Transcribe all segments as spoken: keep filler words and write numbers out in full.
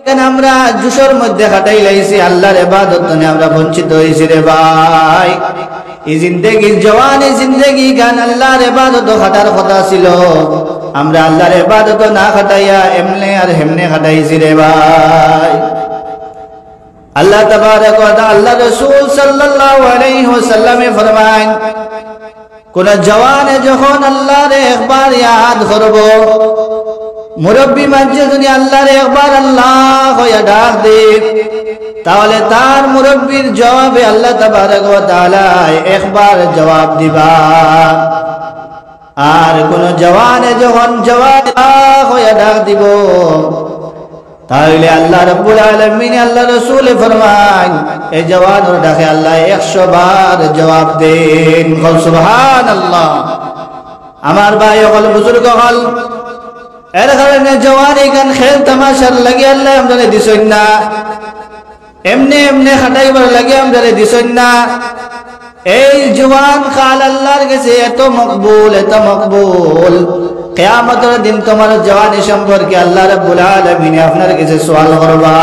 কেন আমরা জোশর মধ্যে কাটাইলাইছি, আল্লাহর ইবাদত তনে আমরা বঞ্চিত অইছি রে ভাই। ই জিন্দেগির জওয়ানি জিন্দেগি খান আল্লাহর ইবাদত খাটার কথা ছিল, আমরা আল্লাহর ইবাদত না খাটাইয়া এমনে আর হেমনে কাটাইছি রে ভাই। আল্লাহ তাবারাক ওয়া তাআলা, আল্লাহ রাসূল সাল্লাল্লাহু আলাইহি ওয়াসাল্লামে ফরমাইন, কোন জওয়ানে যখন আল্লাহরে একবার ইয়াদ করব, মুরব্বি মানষে যদি আল্লাহরে একবার আল্লাহ কইয়া ডাক দে, তাহলে তার মুরব্বির জবাবে আল্লাহ তাবারাক ওয়া তাআলা একবার জবাব দিবা। আর কোন জওয়ানে যখন জওয়ান আল্লাহ কইয়া ডাক দিব, তাহলে আল্লাহ রাব্বুল আলামিন, আল্লাহ রাসূলে ফরমাইন, এই জওয়ানর ডাকে আল্লাহ একশো বার জবাব দেইন। কও সুবহানাল্লাহ। আমার ভাই অকল, বুজুর্গ অকল, এর কারণে জওয়ানি খান খেল তামাশার লাগি আল্লাহ আমরারে দিছইন না, এমনে এমনে খাটাইবার লাগি আমরারে দিছইন না। এই জওয়ান কাল আল্লাহর গেছে এত মকবুল, এত মকবুল, কিয়ামতর দিন তোমার জওয়ানি সম্পর্কে আল্লাহ রাব্বুল আলামিনে আপনার গেছে সওয়াল করবা,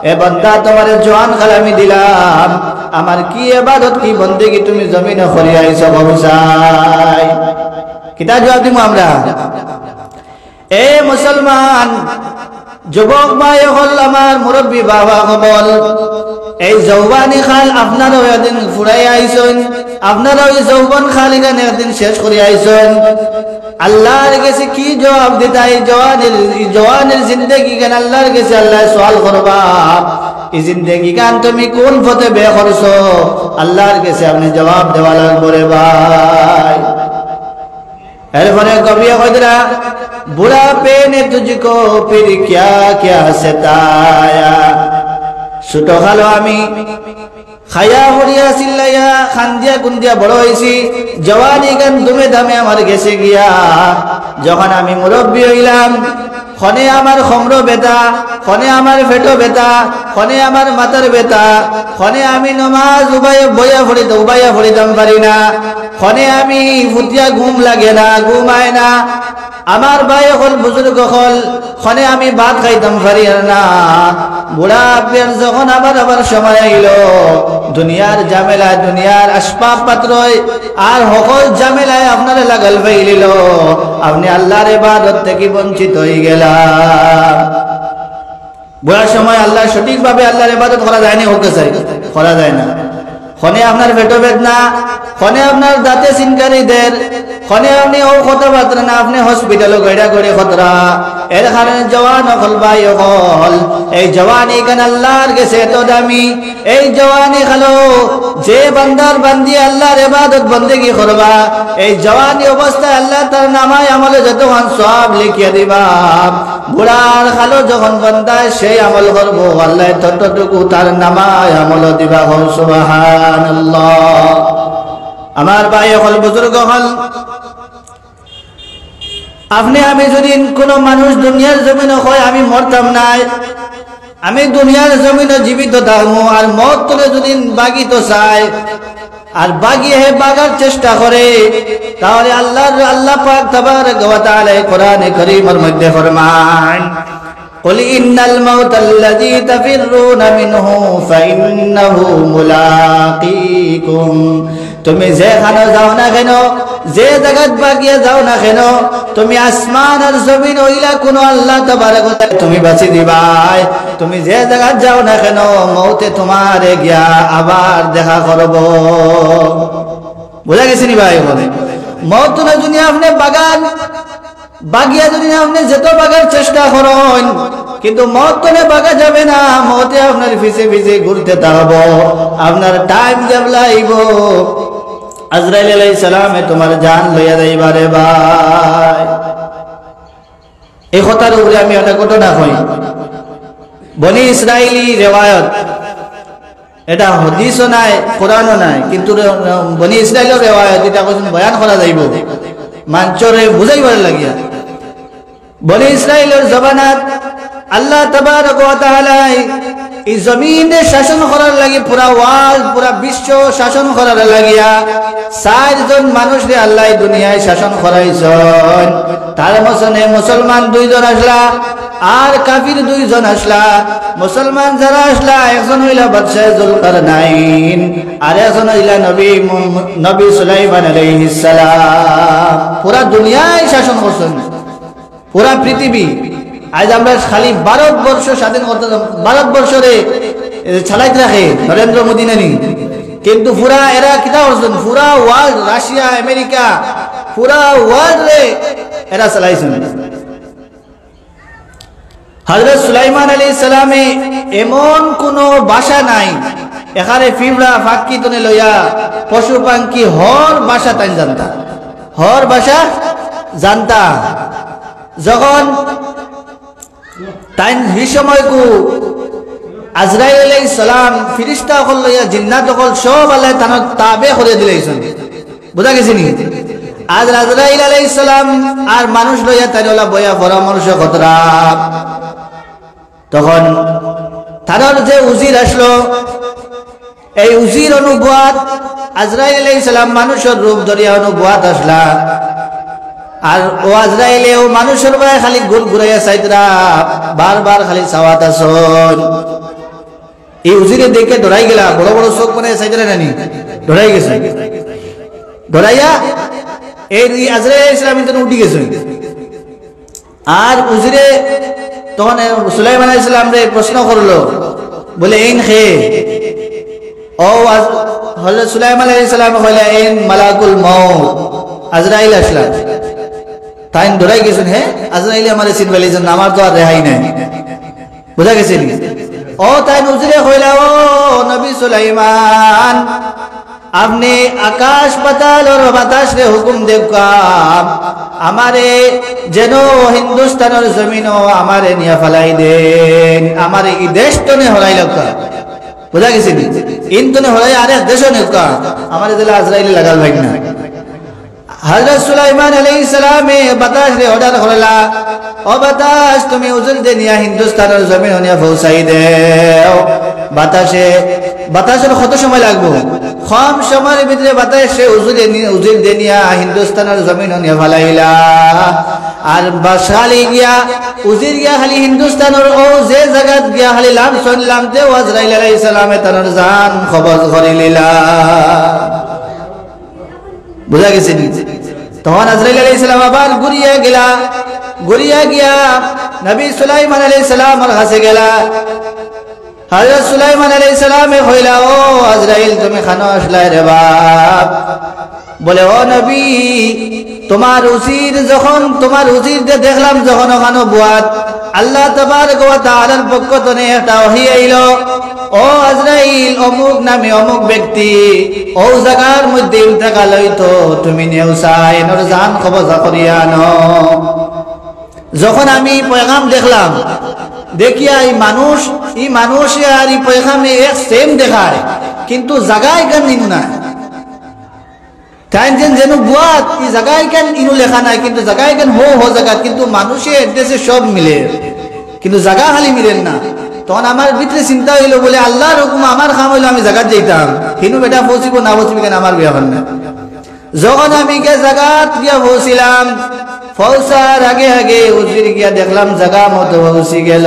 "এ বান্দা, তোমারে জওয়ান কাল আমি দিলাম, আমার কি ইবাদত, কি বন্দেগি তুমি জমিনো করিয়া আইছো, কও চাই?" কিতা জবাব দিমু আমরা? এ মুসলমান, যুবক ভাই অকল, আমার মুরব্বি বাবা অকল, এই যৌবনি কাল আপনারাও একদিন ফুরাইয়া আইছইন, আপনারাও এই যৌবন কাল ইখান একদিন শেষ করিয়া আইছইন। আল্লাহর গেছে কি জবাব দিতা? এই জওয়ানির, এই জওয়ানির জিন্দেগি খান আল্লাহর গেছে আল্লাহ সওয়াল করবা, এই জিন্দেগি খান তুমি কোন পথে ব্যয় করছো? আল্লাহর গেছে আপনি জবাব দেওয়া লাগবো রে ভাই। এরপরে কবিয়ে কইরা, "বুড়াপে নে তুঝকো ফির ক্যা ক্যা সতায়া।" ছোট কালো আমি খাইয়া পড়িয়া চিল্লাইয়া কান্দিয়া কুন্দিয়া বড় অইছি, জওয়ানি খান দুমে দামে আমার গেছে গিয়া। যখন আমি মুরব্বি অইলাম, খনে আমার কমরো বেথা, খনে আমার পেটো বেথা, খনে আমার মাথার বেথা, খনে আমি নমাজ উবাইয়া বইয়া পড়িতে, উবাইয়া পড়িতাম পারি না, খনে আমি ফুতিয়া ঘুম লাগে না, ঘুম আয় না, আমার ভাই অকল, বুজুর্গ অকল, খনে আমি ভাত খাইতাম পারি না। বুড়া আব্বের যখন আবার আবার সময় আইলো, দুনিয়ার ঝামেলায়, দুনিয়ার আসবাব পাত্রয় আর হকল ঝামেলায় আপনারে লাগাল পাইলিলো, আপনি আল্লাহর ইবাদত থাকি বঞ্চিত অইগেলা। বুড়া সময় আল্লাহ, সঠিকভাবে আল্লাহর ইবাদত করা যায়নি, হকল চাই করা যায় না। খনে আপনার পেটো বেদনা, খনে আপনার দাঁতে সিনকারি দের, খনে আপনি ও কথাবার্তা না, আপনি হসপিটালো গড়া গড়ি খতরা। এর কারণে জওয়ান অকল, ভাই অকল, এই জওয়ানি খান আল্লাহর গেছে এত দামি। এই জওয়ানি কালো যে বান্দার বান্দি আল্লাহর ইবাদত বন্দেগি করবা, এই জওয়ানি অবস্থায় আল্লাহ তার নামায় আমলে যতখান সওয়াব লিখিয়া দিবা, বুড়ার কালো যখন বান্দায় সেই আমল করবো, আল্লাহ ততটুকু তার নামায় আমল দিবা। কও সুবহানাল্লাহ। আমার ভাই অকল, বুজুর্গ অকল, আপনি আমি যদি কোনো মানুষ দুনিয়ার জমিনো কয়, "আমি মরতাম নায়, আমি দুনিয়ার জমিনো জীবিত থাকমু", আর মউত তনে যদি বাগিতো চায়, আর বাগিয়ে হে বাগার চেষ্টা করে, তাহলে আল্লাহর, আল্লাহ পাক তাবারাক ওয়া তাআলা কোরআনে করিমর মধ্যে ফরমান, "কুল ইন্নাল মাউতাল্লাযী তাফিররুনা মিনহু ফাইন্নাহু মুলাকীকুম।" তুমি যেখানো যাও না কেন, যে জাগাত বাগিয়া যাও না কেন, তুমি আসমান আর জমিন অইলা কোনো আল্লাহ তাবারাক ওয়া তাআলা তুমি বাঁচি দিবায়। তুমি যে জাগাত যাও না কেন, মউতে তোমারে গিয়া আবার দেখা করবো। বুঝা গেছে নি ভাই? বলে, মউত তনে যদি আপনি বাগান, বাগিয়া যদি আপনি যেত বাগার চেষ্টা করইন, কিন্তু মউত তনে বাগা যাবে না, মউতে আপনার পিছে পিছে ঘুরতে থাকবো, আপনার টাইম যেবলা আইবো, আজরাইল আলাইহিস সালামে তোমার জান লইয়া যাইবা রে ভাই। এই কথার উপরে আমি একটা ঘটনা কই, বনি ইসরাইলি রেওয়ায়ত, এটা হাদিসও নাই, কোরআনও নাই, কিন্তু রে-, বনি ইসরাইলর রেওয়ায়ত, এটা কইছেন বয়ান করা যাইবো, মানষরে বুঝাইবার লাগিয়া। বনি ইসরাইলর জমানাত আল্লাহ তাবারাক ওয়া তাআলায় ই জমিনরে শাসন করার লাগি, পুরা world, পুরা বিশ্ব শাসন করার লাগিয়া চাইরজন মানুষরে আল্লায় দুনিয়ায় শাসন করাইছইন। তার মাঝে মুসলমান দুইজন আছলা, আর কাফির দুইজন আছলা। মুসলমান যারা আছলা, একজন অইলা বাদশাহ জুলকারনাইন, আর একজন অইলা নবী মু-, নবী সুলাইমান আলাইহিস সালাম। পুরা দুনিয়ায় শাসন করছইন। পুরা পৃথিবী। আইজ আমরা খালি ভারতবর্ষ স্বাধীন করতে, ভারতবর্ষরে, এ, চালাইত রাখে নরেন্দ্র মোদী নানি। কিন্তু পুরা এরা কিতা করছইন? পুরা world, রাশিয়া, আমেরিকা, পুরা world রে এরা চালাইছইন। হযরত সুলাইমান আলাইহিস সালামে এমন কুনু ভাষা নাই, এখানে পিঁপড়া, পাখি তনে লইয়া, পশু পাখি হর ভাষা তাইন জানতা, হর ভাষা জানতা। যখন তাইন হি সময়কু আজরাইল আলাইহিস সালাম, ফিরিস্তা অকল লইয়া জিন্নাত অকল সব আল্লায় তানর তাবে করিয়া দিলাইছইন। বুঝা গেছে নি? আর আজরাইল আলাইহিস সালাম আর মানুষ লইয়া তাইন অলা বইয়া পরামর্শ করতরা। তখন তানর যে উজির আছলো, এই উজির অনুবাদ, আজরাইল আলাইহিস সালাম মানুষর রূপ ধরিয়া অনুবাদ আছলা। আর অউ আজরাইলে অউ মানুষর বায় খালি ঘুর ঘুরাইয়া চাইতরা, বারবার খালি চাওয়াত আছইন। ই উজিরে দেখিয়া ডরাই গেলা, বড় বড় চউখ বানাইয়া চাইতরা নানি, ডরাই গেছে। ডরাইয়া এই আজরাইল আলাইহিস সালাম ইনতনে উঠি গেছইন। আর উজিরে তখন সুলাইমান আলাইহিস সালামরে প্রশ্ন করলো, বলে, "এইন কে?" অউ আজ-, হযরত সুলাইমান আলাইহিস সালামে কইলা, "এইন মালাকুল মউত, আজরাইল আছলা।" তাইন ডরাই গেছইন, "হে, আজরাইলে আমারে চিনি ফালাইছইন, আমার তো আর রেহাই নাই।" বুঝা গেছে নি? অউ তাইন উজিরে কইলা, "ও নবী সুলাইমান, আপনে আকাশ পাতালর বাতাসরে হুকুম দেউক্কা, আমারে যেন হিন্দুস্তানর জমিনো আমারে নিয়া ফালাই দেইন, আমারে ই দেশ তনে হরাইলাউক্কা।" বুঝা গেছে নি? ইন তনে হরাইয়া আরেক দেশো নেউক্কা, আমারে যেলা আজরাইলে লাগাল পাইন না। হযরত সুলাইমান আলাইহিস সালামে বাতাসরে order করলা, "ও বাতাস, তুমি উজিররে নিয়া হিন্দুস্তানর জমিনো নিয়া পৌঁছাই দেও।" বাতাসে, বাতাসর কত সময় লাগবো? কম সময়র ভিতরে বাতাসে উজিররে নি-, উজিররে নিয়া হিন্দুস্তানর জমিনো নিয়া ফালাইলা। আর বাতাস খালি গিয়া, উজির গিয়া খালি হিন্দুস্তানর অউ যে জাগাত গিয়া খালি লামছইন, লামতেউ আজরাইল আলাইহিস সালামে তানর জান কবজ করিলিলা। বুঝা গেছে নি? তখন আজরাইল আলাইহিস সালাম আবার ঘুরিয়া গেলা, ঘুরিয়া গিয়া নবী সুলাইমান আলাইহিস সালামর কাছে গেলা। হযরত সুলাইমান আলাইহিস সালামে কইলা, "ও আজরাইল, তুমি কানো আছলায় রে বাপ?" বলে, "ও নবী, তুমার উজির যখন, তুমার উজিররে দেখলাম যখন অখানো বওয়াত, আল্লাহ তাবারক ওয়া তাআলার পক্ষ তনে একটা ওহী আইলো, 'ও আজরাইল, অমুক নামে অমুক ব্যক্তি অউ জাগার মধ্যে ইন্তেকাল অইতো, তুমি নেও চাই, এনর জান কবজ করিয়া আনো।'" যখন আমি পয়গাম দেখলাম, দেখিয়া ই মানুষ, ই মানুষে আর ই পয়গামে এক same দেখায়, কিন্তু জাগা ইখান ইনু নায়। তাইন যেন যেনু বওয়াত, ই জাগা ইখান ইনু লেখা নাই, কিন্তু জাগা ইখান হউ হউ জাগাত, কিন্তু মানুষে address-এ সব মিলে, কিন্তু জাগা খালি মিলের না। তখন আমার ভিতরে চিন্তা অইলো, বলে, "আল্লাহর হুকুম, আমার কাম অইলো আমি জাগাত যাইতাম, হিনু বেটা পৌঁছিবো না পৌঁছিবো ইখান আমার বেপার না।" যখন আমি গিয়া জাগাত গিয়া পৌঁছিলাম, পৌঁছার আগে আগে উজির গিয়া দেখলাম জাগা মতো পৌঁছি গেল।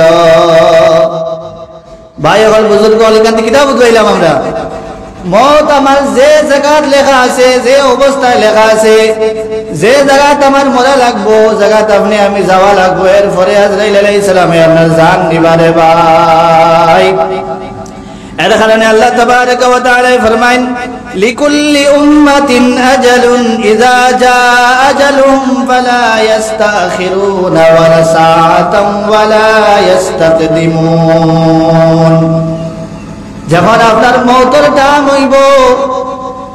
ভাই অকল, বুজুর্গ অকল, ইখান থাকি কিতা বুঝলাইলাম আমরা? মউত আমার যে জাগাত লেখা আছে, যে অবস্থায় লেখা আছে, যে জাগাত আমার মরা লাগবো, জাগাত আপনে আমি যাওয়া লাগবো, এরপরে আজরাইল আলাইহিস সালামে আপনার জান নিবা রে ভাই। এর কারণে আল্লাহ তাবারাকা ওয়া তাআলায় ফরমাইন, "লিকুল্লি উম্মাতিন আজালুন, ইযা জাআ আজালুহুম ফালা ইয়াস্তাখিরুনা ওয়ালা সাআতান ওয়ালা ইয়াস্তাকদিমুন।" যখন আপনার মউতর time অইবো,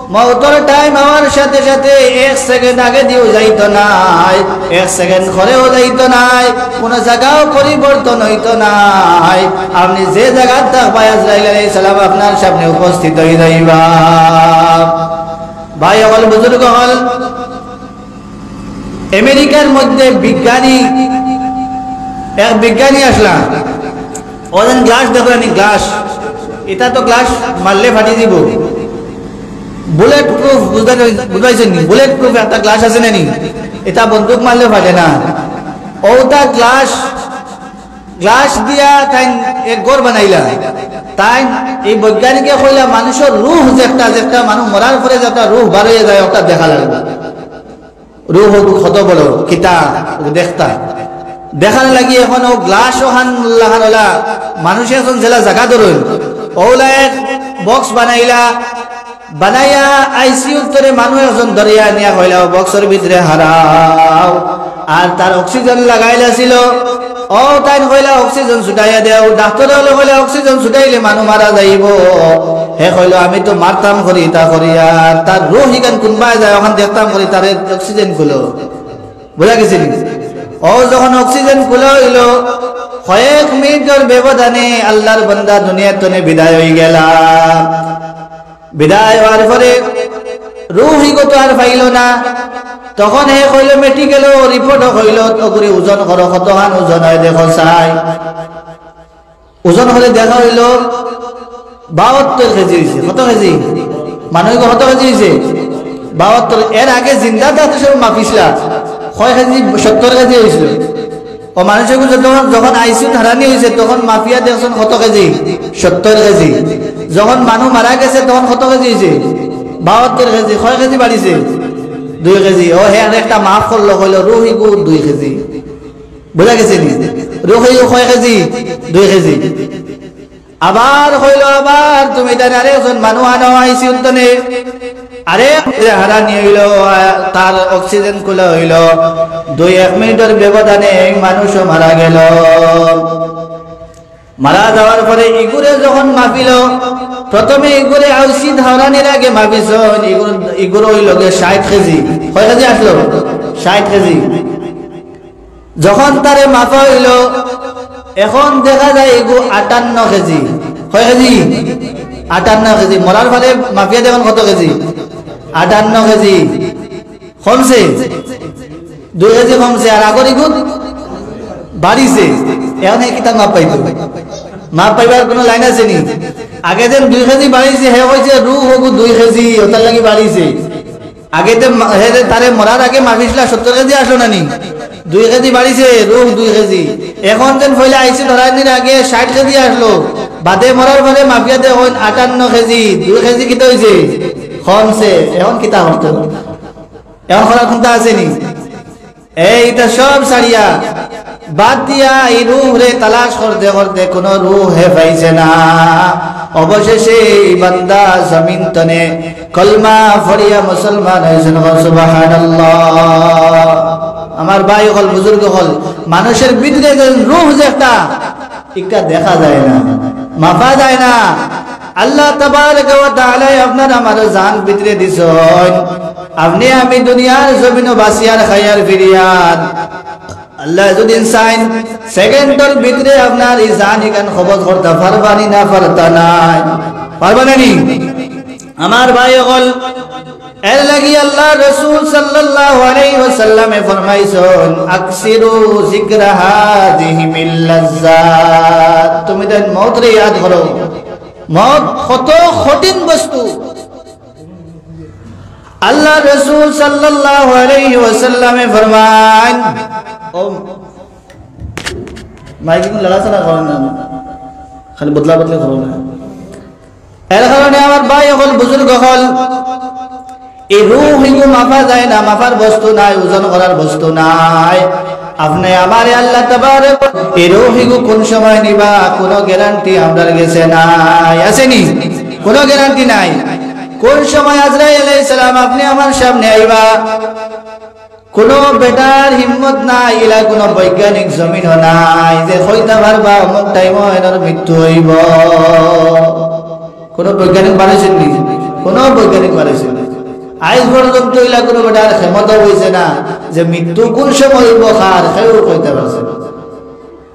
মউতর time আওয়ার সাথে সাথে এক second আগে দিও যাইতো নায়, এক second পরেও যাইতো নায়, কুনু জাগাও পরিবর্তন অইতো নায়। আপনে যে জাগাত থাকবা, আজরাইল আলাইহিস সালাম আপনার সামনে উপস্থিত অই যাইবা। ভাই অকল, বুজুর্গ অকল, আমেরিকার মধ্যে বিজ্ঞানী, এক বিজ্ঞানী আছলা, অউ যেন গ্লাস দেখো নি, গ্লাস, ইটা তো গ্লাস মারলে ফাটি দিব। বুলেট প্রুফ, বুঝাইছইন নি? বুলেট প্রুফ একটা গ্লাস আছে না নি? ইটা বন্দুক মারলে ফাটে না। অউটা গ্লাস, গ্লাস দিয়া তাইন এক ঘর বানাইলা। তাইন, এই বৈজ্ঞানিকে কইলা, মানুষর রুহ যেটা, যেটা মানুষ মরার পরে যেটা রুহ বার অইয়া যায়, ওটা দেখা লাগবো। রুহ কত বড়, কিতা দেখতা। দেখার লাগি এখন অউ গ্লাস অখান লাখান অলা, মানুষে এখন যেলা জাগা ধরইন, অউলা এক বক্স বানাইলা, বানাইয়া আইসিইউর তরে মানুষ একজন ধরিয়া নিয়া কইলা, "ও বক্সর ভিতরে হারাও।" আর তার অক্সিজেন লাগাইল আছিল। অউ তাইন কইলা, "অক্সিজেন ছুটাইয়া দেও।" ডাক্তরে অকলে কইলা, "অক্সিজেন ছুটাইলে মানুষ মারা যাইব।" হে কইলো, "আমি তো মারতাম করি, ইতা করি, আর তার রুহ ইখান কুনবায় যায়, অখান দেখতাম করি, তারে অক্সিজেন খুলো।" বুঝা গেছে নি? অউ যখন অক্সিজেন খুলা অইলো, কয়েক মিনিটর ব্যবধানে আল্লার বান্দা দুনিয়ার তনে বিদায় অইগেলা। বিদায় অওয়ার পরে রুহ ইগু তো আর পাইলো না। তখন হে কইলো, মেডিকেলো রিপোর্টো কইলো, "অগুরে ওজন করো, কতখান ওজন অয় দেখো চাই।" ওজন করি দেখা অইলো বাহাত্তর কেজি অইছে। কত কেজি? মানুষ কত কেজি অইছে? বাহাত্তর। এর আগে জিন্দা থাকতে সব মাপিছলা, কয় কেজি? সত্তর কেজি অইছিল। অউ মানুষ যখন, যখন আইসিইউত হারানি অইছে, তখন মাপিয়া দেখছইন কত কেজি? সত্তর কেজি। যখন মানুষ মারা গেছে, তখন কত কেজি অইছে? বাহাত্তর কেজি। কয় কেজি বাড়িছে? দুই কেজি। অউ হে একটা মাফ করলো, কইলো, "রুহ ইগু দুই কেজি।" বুঝা গেছে নি? রুহ ইগু কয় কেজি? দুই কেজি। আবার কইলো, "আবার তুমি তাইন আরেকজন মানুষ আনো আইসিইউর তনে।" আরে, হারানি অইলো, আ, তার অক্সিজেন খুলা অইলো। দুই এক মিনিটর ব্যবধানে এই মানুষও মারা গেলো। মারা যাওয়ার পরে ইগুরে যখন মাপিলো, প্রথমে ইগুরে আইসিইউত হারানির আগে মাপিছইন, ইগুর, ইগুর অইলো গি ষাইট কেজি। কয় কেজি আছলো? ষাইট কেজি। যখন তারে মাপা অইলো, এখন দেখা যায় ইগু আটান্ন কেজি। কয় কেজি? আটান্ন কেজি। মরার পরে মাপিয়া দেখইন কত কেজি? আটান্ন কেজি। কমছে? দুই কেজি কমছে, আর আগর ইগু বাড়িছে। এখন হে কিতা মাপ পাইতো? মাপ পাইবার কুনু লাইন আছে নি? আগে যেন দুই কেজি বাড়িছে, হে কইছে, "রুহ ইগু দুই কেজি, অটার লাগি বাড়িছে।" আগে তে মা-, হে যে তারে মরার আগে মাপিছলা সত্তর কেজি আছলো না নি? দুই কেজি বাড়িছে, রুহ দুই কেজি। এখন যেন পয়লা আইসিইউত হারানির আগে ষাইট কেজি আছলো, বাদে মরার পরে মাপিয়া দেখইন আটান্ন কেজি, দুই কেজি কিতা অইছে? কমছে। এখন কিতা করতো? এখন করার কুন্তা আছে নি? এইটা সব ছাড়িয়া বাদ দিয়া এই রুহরে তালাশ করতে করতে কুনু রুহ হে পাইছে না। অবশেষে এই বান্দা জমিন তনে কলমা পড়িয়া মুসলমান অইছইন। সুবহানাল্লাহ। আমার ভাই অকল, বুজুর্গ অকল, মানুষর ভিতরে যে রুহ যে একটা ইটা দেখা যায় না, মাপা যায় না। আল্লাহ তাবারাকা ওয়া তাআলায় আপনার আমার জান ভিতরে দিছইন। আপনে আমি দুনিয়ার জমিনো বাঁচিয়ার খাইয়ার ফিরিয়ার। আল্লায় যুদি চাইন, সেকেন্ডর ভিতরে আপনার ই জান ইখান কবজ করতা পারবা নি না পারতা নায়? পারবা না নি? আমার ভাই অকল, এর লাগি আল্লার রসুল সাল্লাল্লাহু আলাইহি ওয়াসাল্লামে ফরমাইছইন, "আকসিরু যিকরা হাযিহিল লাযযাত।" তুমি তাইন মউতরে ইয়াদ করো। মউত কত কঠিন বস্তু। আল্লার রসুল সাল্লাল্লাহু আলাইহি ওয়াসাল্লামে ফরমাইন, ও মাইক ইগুন লড়াচড়া করো না, খালি বদলা বদলি করো না। এর কারণে আমার ভাই অকল, বুজুর্গ অকল, এই রুহ ইগু মাপা যায় না, মাপার বস্তু নায়, ওজন করার বস্তু নায়। আপনে আমারে আল্লাহ তাবারক, এই রুহ ইগু কুন সময় নিবা, কুনু গ্যারান্টি আমরার গেছে নাই, আছে নি? কুনু গ্যারান্টি নাই। কুন সময় আজরাইল আলাইহিস সালাম আপনে আমার সামনে আইবা, কুনু বেটার হিম্মত নাই, ইলা কুনু বৈজ্ঞানিক জমিনো নাই যে কইতা পারবা অমুক টাইমো এনর মৃত্যু অইবো। কুনু বৈজ্ঞানিক বানাইছইন নি? কুনু বৈজ্ঞানিক বানাইছইন নি? আইজ পর্যন্ত ইলা কুনু বেটার ক্ষমতা অইছে না যে মৃত্যু কুন সময় অইবো, কার, কেউ কইতা পারছে না।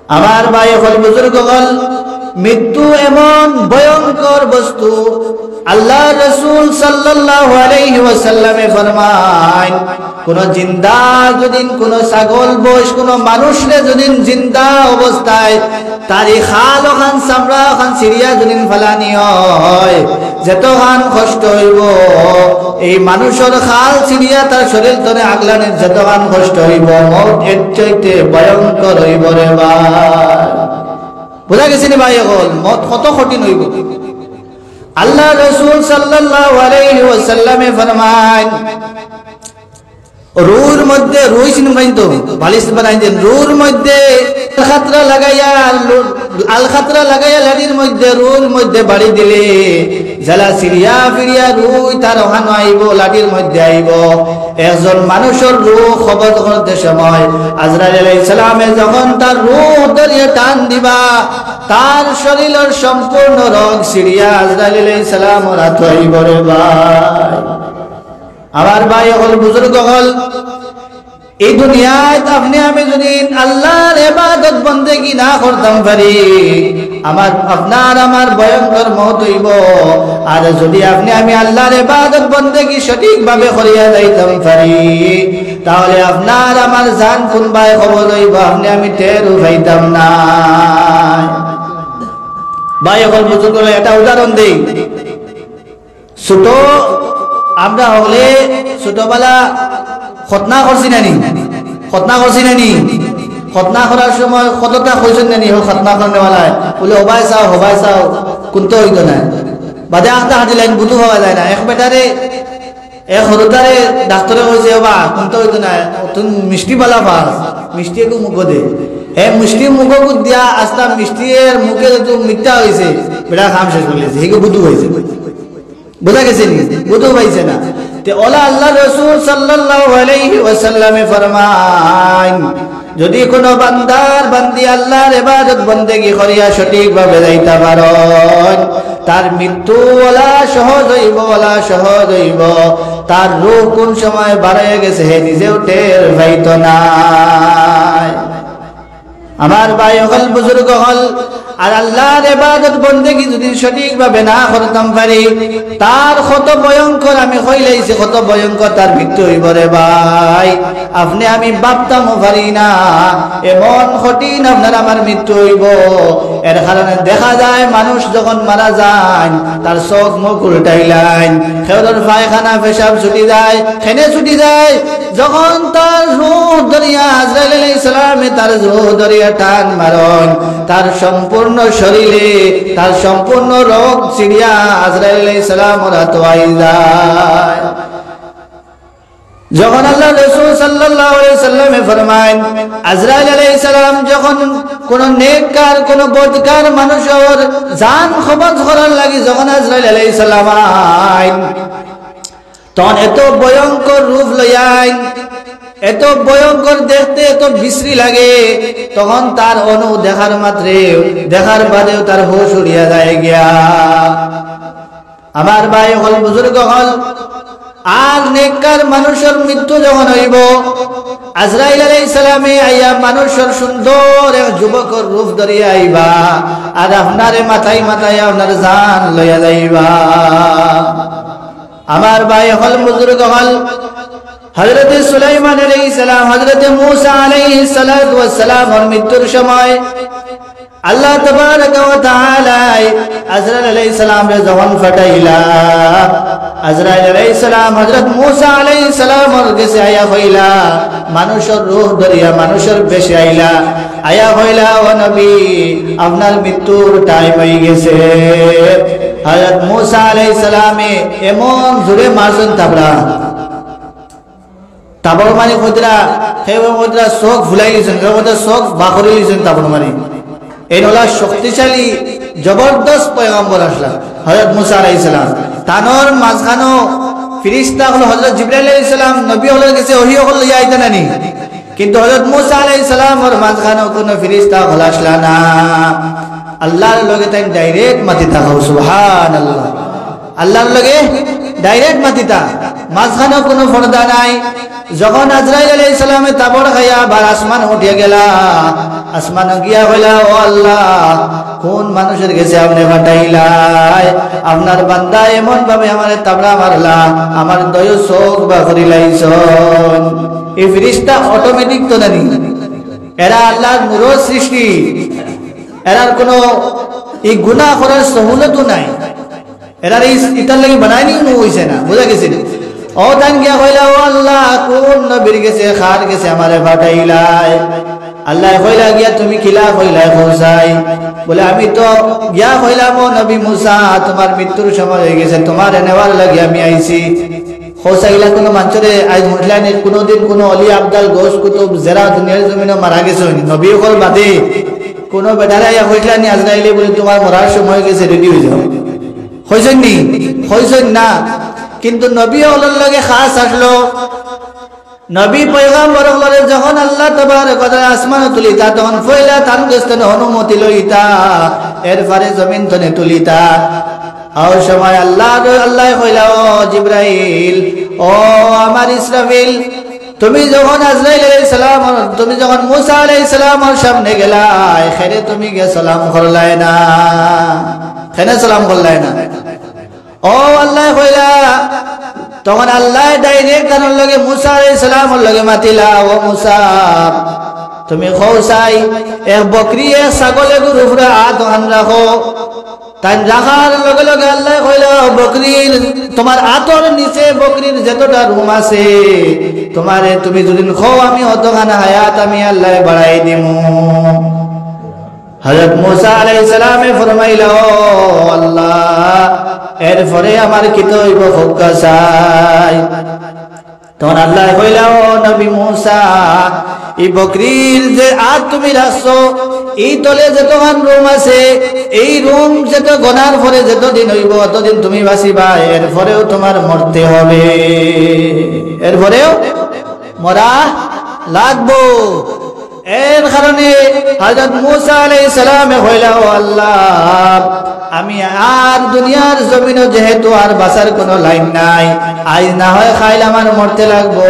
আমার ভাই অকল, বুজুর্গ অকল, মৃত্যু এমন ভয়ঙ্কর বস্তু, আল্লাহর রাসূল সাল্লাল্লাহু আলাইহি ওয়াসাল্লামে ফরমাইন, কোন জিন্দা যদিন কোন ছাগল বস কোন মানুষরে যদিন জিন্দা অবস্থায় তার এই খাল ওখান চামড়া ওখান ছিড়িয়া যদিন ফালানি হয়, যতখান কষ্ট অইবো, এই মানুষর খাল ছিড়িয়া তার শরীর তনে আগলানির যতখান কষ্ট অইবো, মউত এর চাইতে ভয়ঙ্কর অইবো রে ভাই। বুঝা গেছে নি ভাই অকল? মউত কত কঠিন অইবো। আল্লাহর রাসূল সাল্লাল্লাহু আলাইহি ওয়াসাল্লামে ফরমাইন, রুর মধ্যে, রুই চিনইন তো, বালিশ বানাইন দেন, রুর মধ্যে আলখাতরা লাগাইয়া, লু-, আলখাতরা লাগাইয়া লাঠির মধ্যে, রুর মধ্যে বাড়ি দিলে, যেলা ছিড়িয়া ফিড়িয়া রুই তার ওখানো আইবো, লাঠির মধ্যে আইবো। একজন মানুষর রুহ কবজ করতে সময় আজরাইল আলাইহিস সালামে যখন তার রুহ ধরিয়া টান দিবা, তার শরীরর সম্পূর্ণ রগ ছিড়িয়া আজরাইল আলাইহিস সালামর আতো আইবো রে ভাই। আমার ভাই অকল, বুজুর্গ অকল, এই দুনিয়াত আপনে আমি যদিন আল্লাহর ইবাদত বন্দেগি না করতাম পারি, আমার, আপনার আমার ভয়ঙ্কর মউত অইবো। আর যুদি আপনে আমি আল্লাহর ইবাদত বন্দেগি সঠিকভাবে করিয়া যাইতাম পারি, তাহলে আপনার আমার জান কুনবায় কবজ অইবো, আপনে আমি টেরও পাইতাম না। ভাই অকল, বুজুর্গ অকল, একটা উদাহরণ দেই। ছোট, আমরা হকলে ছোটবেলা খতনা করছি না নি? খতনা করছি না নি? খতনা করার সময় কততা কইছইন না নি, ও খতনা করনেওয়ালায়? বুলে, "ওবায় চাও, হবায় চাও", কুন্তা অইতো নায়। বাদে আখতা হাঁটিলাইন, বুধু হওয়া যায় না। এক বেটারে, এক হুরুতারে ডাক্তরে কইছে, "ওবা, কুন্তা অইতো নায়, তুমি মিষ্টি বালা পাস, মিষ্টি একটু মুখো দে।" হে মিষ্টি মুখো দিয়া আস্তা মিষ্টি এর মুখে যত মিঠা অইছে, বেটা কাম শেষ করিলিছে, হেগু বুধু অইছে। বুজা গেছে নি? বুধু পাইছে না। তে অলা আল্লাহর রাসূল সাল্লাল্লাহু আলাইহি ওয়াসাল্লামে ফরমাইন, যুদি কুনু বান্দার বান্দি আল্লাহর ইবাদত বন্দেগি করিয়া সঠিকভাবে যাইতা পারইন, তার মৃত্যু অলা সহজ অইবো, অলা সহজ অইবো। তার রুহ কুন সময় বারইয়া গেছে হে নিজেও টের পাইতো নায়। আমার ভাই অকল, বুজুর্গ অকল, আর আল্লাহর ইবাদত বন্দেগি যুদি সঠিকভাবে না করতাম পারি, তার কত ভয়ঙ্কর, আমি কইলাইছি কত ভয়ঙ্কর তার মৃত্যু অইবো রে ভাই। আপনে আমি ভাবতামও পারি না, এমন কঠিন আপনার আমার মৃত্যু অইবো। এর কারণে দেখা যায় মানুষ যখন মারা যাইন, তার চোখ মুখ উল্টাইলাইন, কেউরর পায়খানা পেশাব ছুটি যায়, কেনে ছুটি যায়, যখন তার রুহ ধরিয়া আজরাইল আলাইহিস সালামে তার রুহ ধরিয়া টান মারইন, তার সম্পূর্ণ শরীরে, তার সম্পূর্ণ রগ ছিড়িয়া আজরাইল আলাইহিস সালামর আতো আই যায়। যখন আল্লাহর রাসূল সাল্লাল্লাহু আলাইহি সাল্লামে ফরমাইন, আজরাইল আলাইহিস সালাম যখন কোন নেককার, কোন বদকার মানুষর জান কবজ করার লাগি যখন আজরাইল আলাইহিস সালাম আইন, তখন এত ভয়ঙ্কর রূপ লইয়া আইন, এত ভয়ঙ্কর দেখতে, এত বিশ্রী লাগে, তখন তার অনু দেখার মাত্রে, দেখার বাদেও তার হুশ উড়িয়া যায় গিয়া। আমার ভাই অকল, বুজুর্গ অকল, আর নেককার মানুষর মৃত্যু যখন অইবো, আজরাইল আলাইহিস সালামে আইয়া মানুষর সুন্দর এক যুবকর রূপ ধরিয়া আইবা, আর আপনারে মাথায় মাথায় আপনার জান লইয়া যাইবা। আমার ভাই অকল, বুজুর্গ অকল, হযরতে সুলাইমান আলাইহিস সালাম, হযরতে মূসা আলাইহিস সালাতু ওয়াস সালামর মৃত্যুর সময় আল্লাহ তাবারাকা ওয়া তাআলায় আজরাইল আলাইহিস সালামরে যখন পাঠাইলা, আজরাইল আলাইহিস সালাম হযরত মূসা আলাইহিস সালামর গেছে আইয়া কইলা, মানুষর রূহ ধরিয়া মানুষর বেশে আইলা, আইয়া কইলা, "ও নবী, আপনার মৃত্যুর টাইম অই গেছে।" হযরত মূসা আলাইহিস সালামে এমন জোরে মারছইন থাবড়া, থাবড় মারি কইতরা, কেউ কইতরা চোখ ফুলাই লিছইন, কেউ কইতরা চোখ বাকরি লিছইন থাবড় মারি। এইন অলা শক্তিশালী জবরদস্ত পয়গম্বর আছলা হযরত মূসা আলাইহিস সালাম। তানর মাঝখানো ফিরিস্তা অকল, হযরত জিবরাইল আলাইহিস সালাম নবী অকলর গেছে ওহী অকল লইয়া আইতা না নি? কিন্তু হযরত মূসা আলাইহিস সালামর মাঝখানো কুনু ফিরিস্তা অকল আছলা না। আল্লাহর লগে তাইন ডাইরেক্ট মাতি থাকো, সুবহানাল্লাহ। আল্লাহর লগে ডাইরেক্ট মাতিতা, মাঝখানো কুনু পর্দা নাই। যখন আজরাইল আলাইহিস সালামে থাবড় খাইয়া আবার আসমান উঠিয়া গেলা, আসমানো গিয়া কইলা, "ও আল্লাহ, কুন মানুষর গেছে আপনে পাঠাইলায়? আপনার বান্দা এমন ভাবে আমারে থাবড়া মারলা, আমার দুইও চউখ বাকরিলাইছইন।" ই ফিরিস্তা automatic তো নানি, এরা আল্লাহর নূরর সৃষ্টি, এরার কুনু ই গুনাহ করার সহুলতও নাই। এরারে ইস-, ইতার লাগি বানাইনি কুনু অইছে না, বুঝা গেছে নি? অউ তাইন গিয়া কইলা, "ও আল্লাহ, কুন নবীর গেছে, কার গেছে আমারে পাঠাইলায়?" আল্লায় কইলা, "গিয়া তুমি কিলা কইলায় কও চাই?" বলে, "আমি তো গিয়া কইলাম, ও নবী মুসা, তুমার মৃত্যুর সময় অইগেছে, তুমারে নেওয়ার লাগি আমি আইছি।" কও চাই, ইলা কুনু মানষরে আইজ হুনছলায় নি, কুনুদিন কুনু অলি আবদাল গউস কুতুব যেরা দুনিয়ার জমিনো মারা গেছইন, নবী অকল বাদে, কুনু বেটারে আইয়া কইছলায় নি আজরাইলে বলে, "তুমার মরার সময় অইগেছে, ready অইযাও"? কইছইন নি? কইছইন না। কিন্তু নবী অকলর লগে খাস আছলো। নবী পয়গাম্বর অকলরে যখন আল্লাহ তাবারক ওয়া তাআলা আসমানো তুলিতা, তখন পয়লা তান গেছ থনে অনুমতি লইতা, এরপরে জমিন থনে তুলিতা। অউ সময় আল্লাহ, আল্লায় কইলা, "ও জিব্রাইল, ও আমার ইসরাফিল, তুমি যখন আজরাইল আলাইহিস সালাম, তুমি যখন মুসা আলাইহিস সালামর সামনে গেলায়, কেনে তুমি গিয়া সালাম করলায় না? কেনে সালাম করলায় না?" অউ আল্লায় কইলা, তখন আল্লায় direct তানর লগে মুসা আলাইহিস সালামর লগে মাতিলা, "ও মুসা, তুমি কও চাই, এক বকরি, এক ছাগল, এগুর উপরে আত অখান রাখো।" তাইন রাখার লগে লগে আল্লায় কইলা, "বকরির, তুমার আতর নিচে বকরির যেতটা রুম আছে, তুমারে, তুমি যুদি কও আমি অতখান হায়াত আমি আল্লায় বাড়াই দিমু।" হযরত মুসা আলাইহিস সালামে ফরমাইলা, "ও আল্লাহ, এরপরে আমার কিতা অইবো কউক্কা চাই?" তখন আল্লায় কইলা, "ও নবী মুসা, ই বকরির যে আত তুমি রাখছো, ই তলে যেতখান রুম আছে, এই রুম যেত গনার পরে যেতদিন অইবো, অতদিন তুমি বাচিবায়, এরপরেও তুমার মরতে হবে, এরপরেও মরা লাগবো।" এর কারণে হযরত মুসা আলাইহিস সালামে কইলা, "ও আল্লাহ, আমি আর দুনিয়ার জমিনো যেহেতু আর বাচার কুনু লাইন নাই, আইজ না হয় কাইল আমার মরতে লাগবো,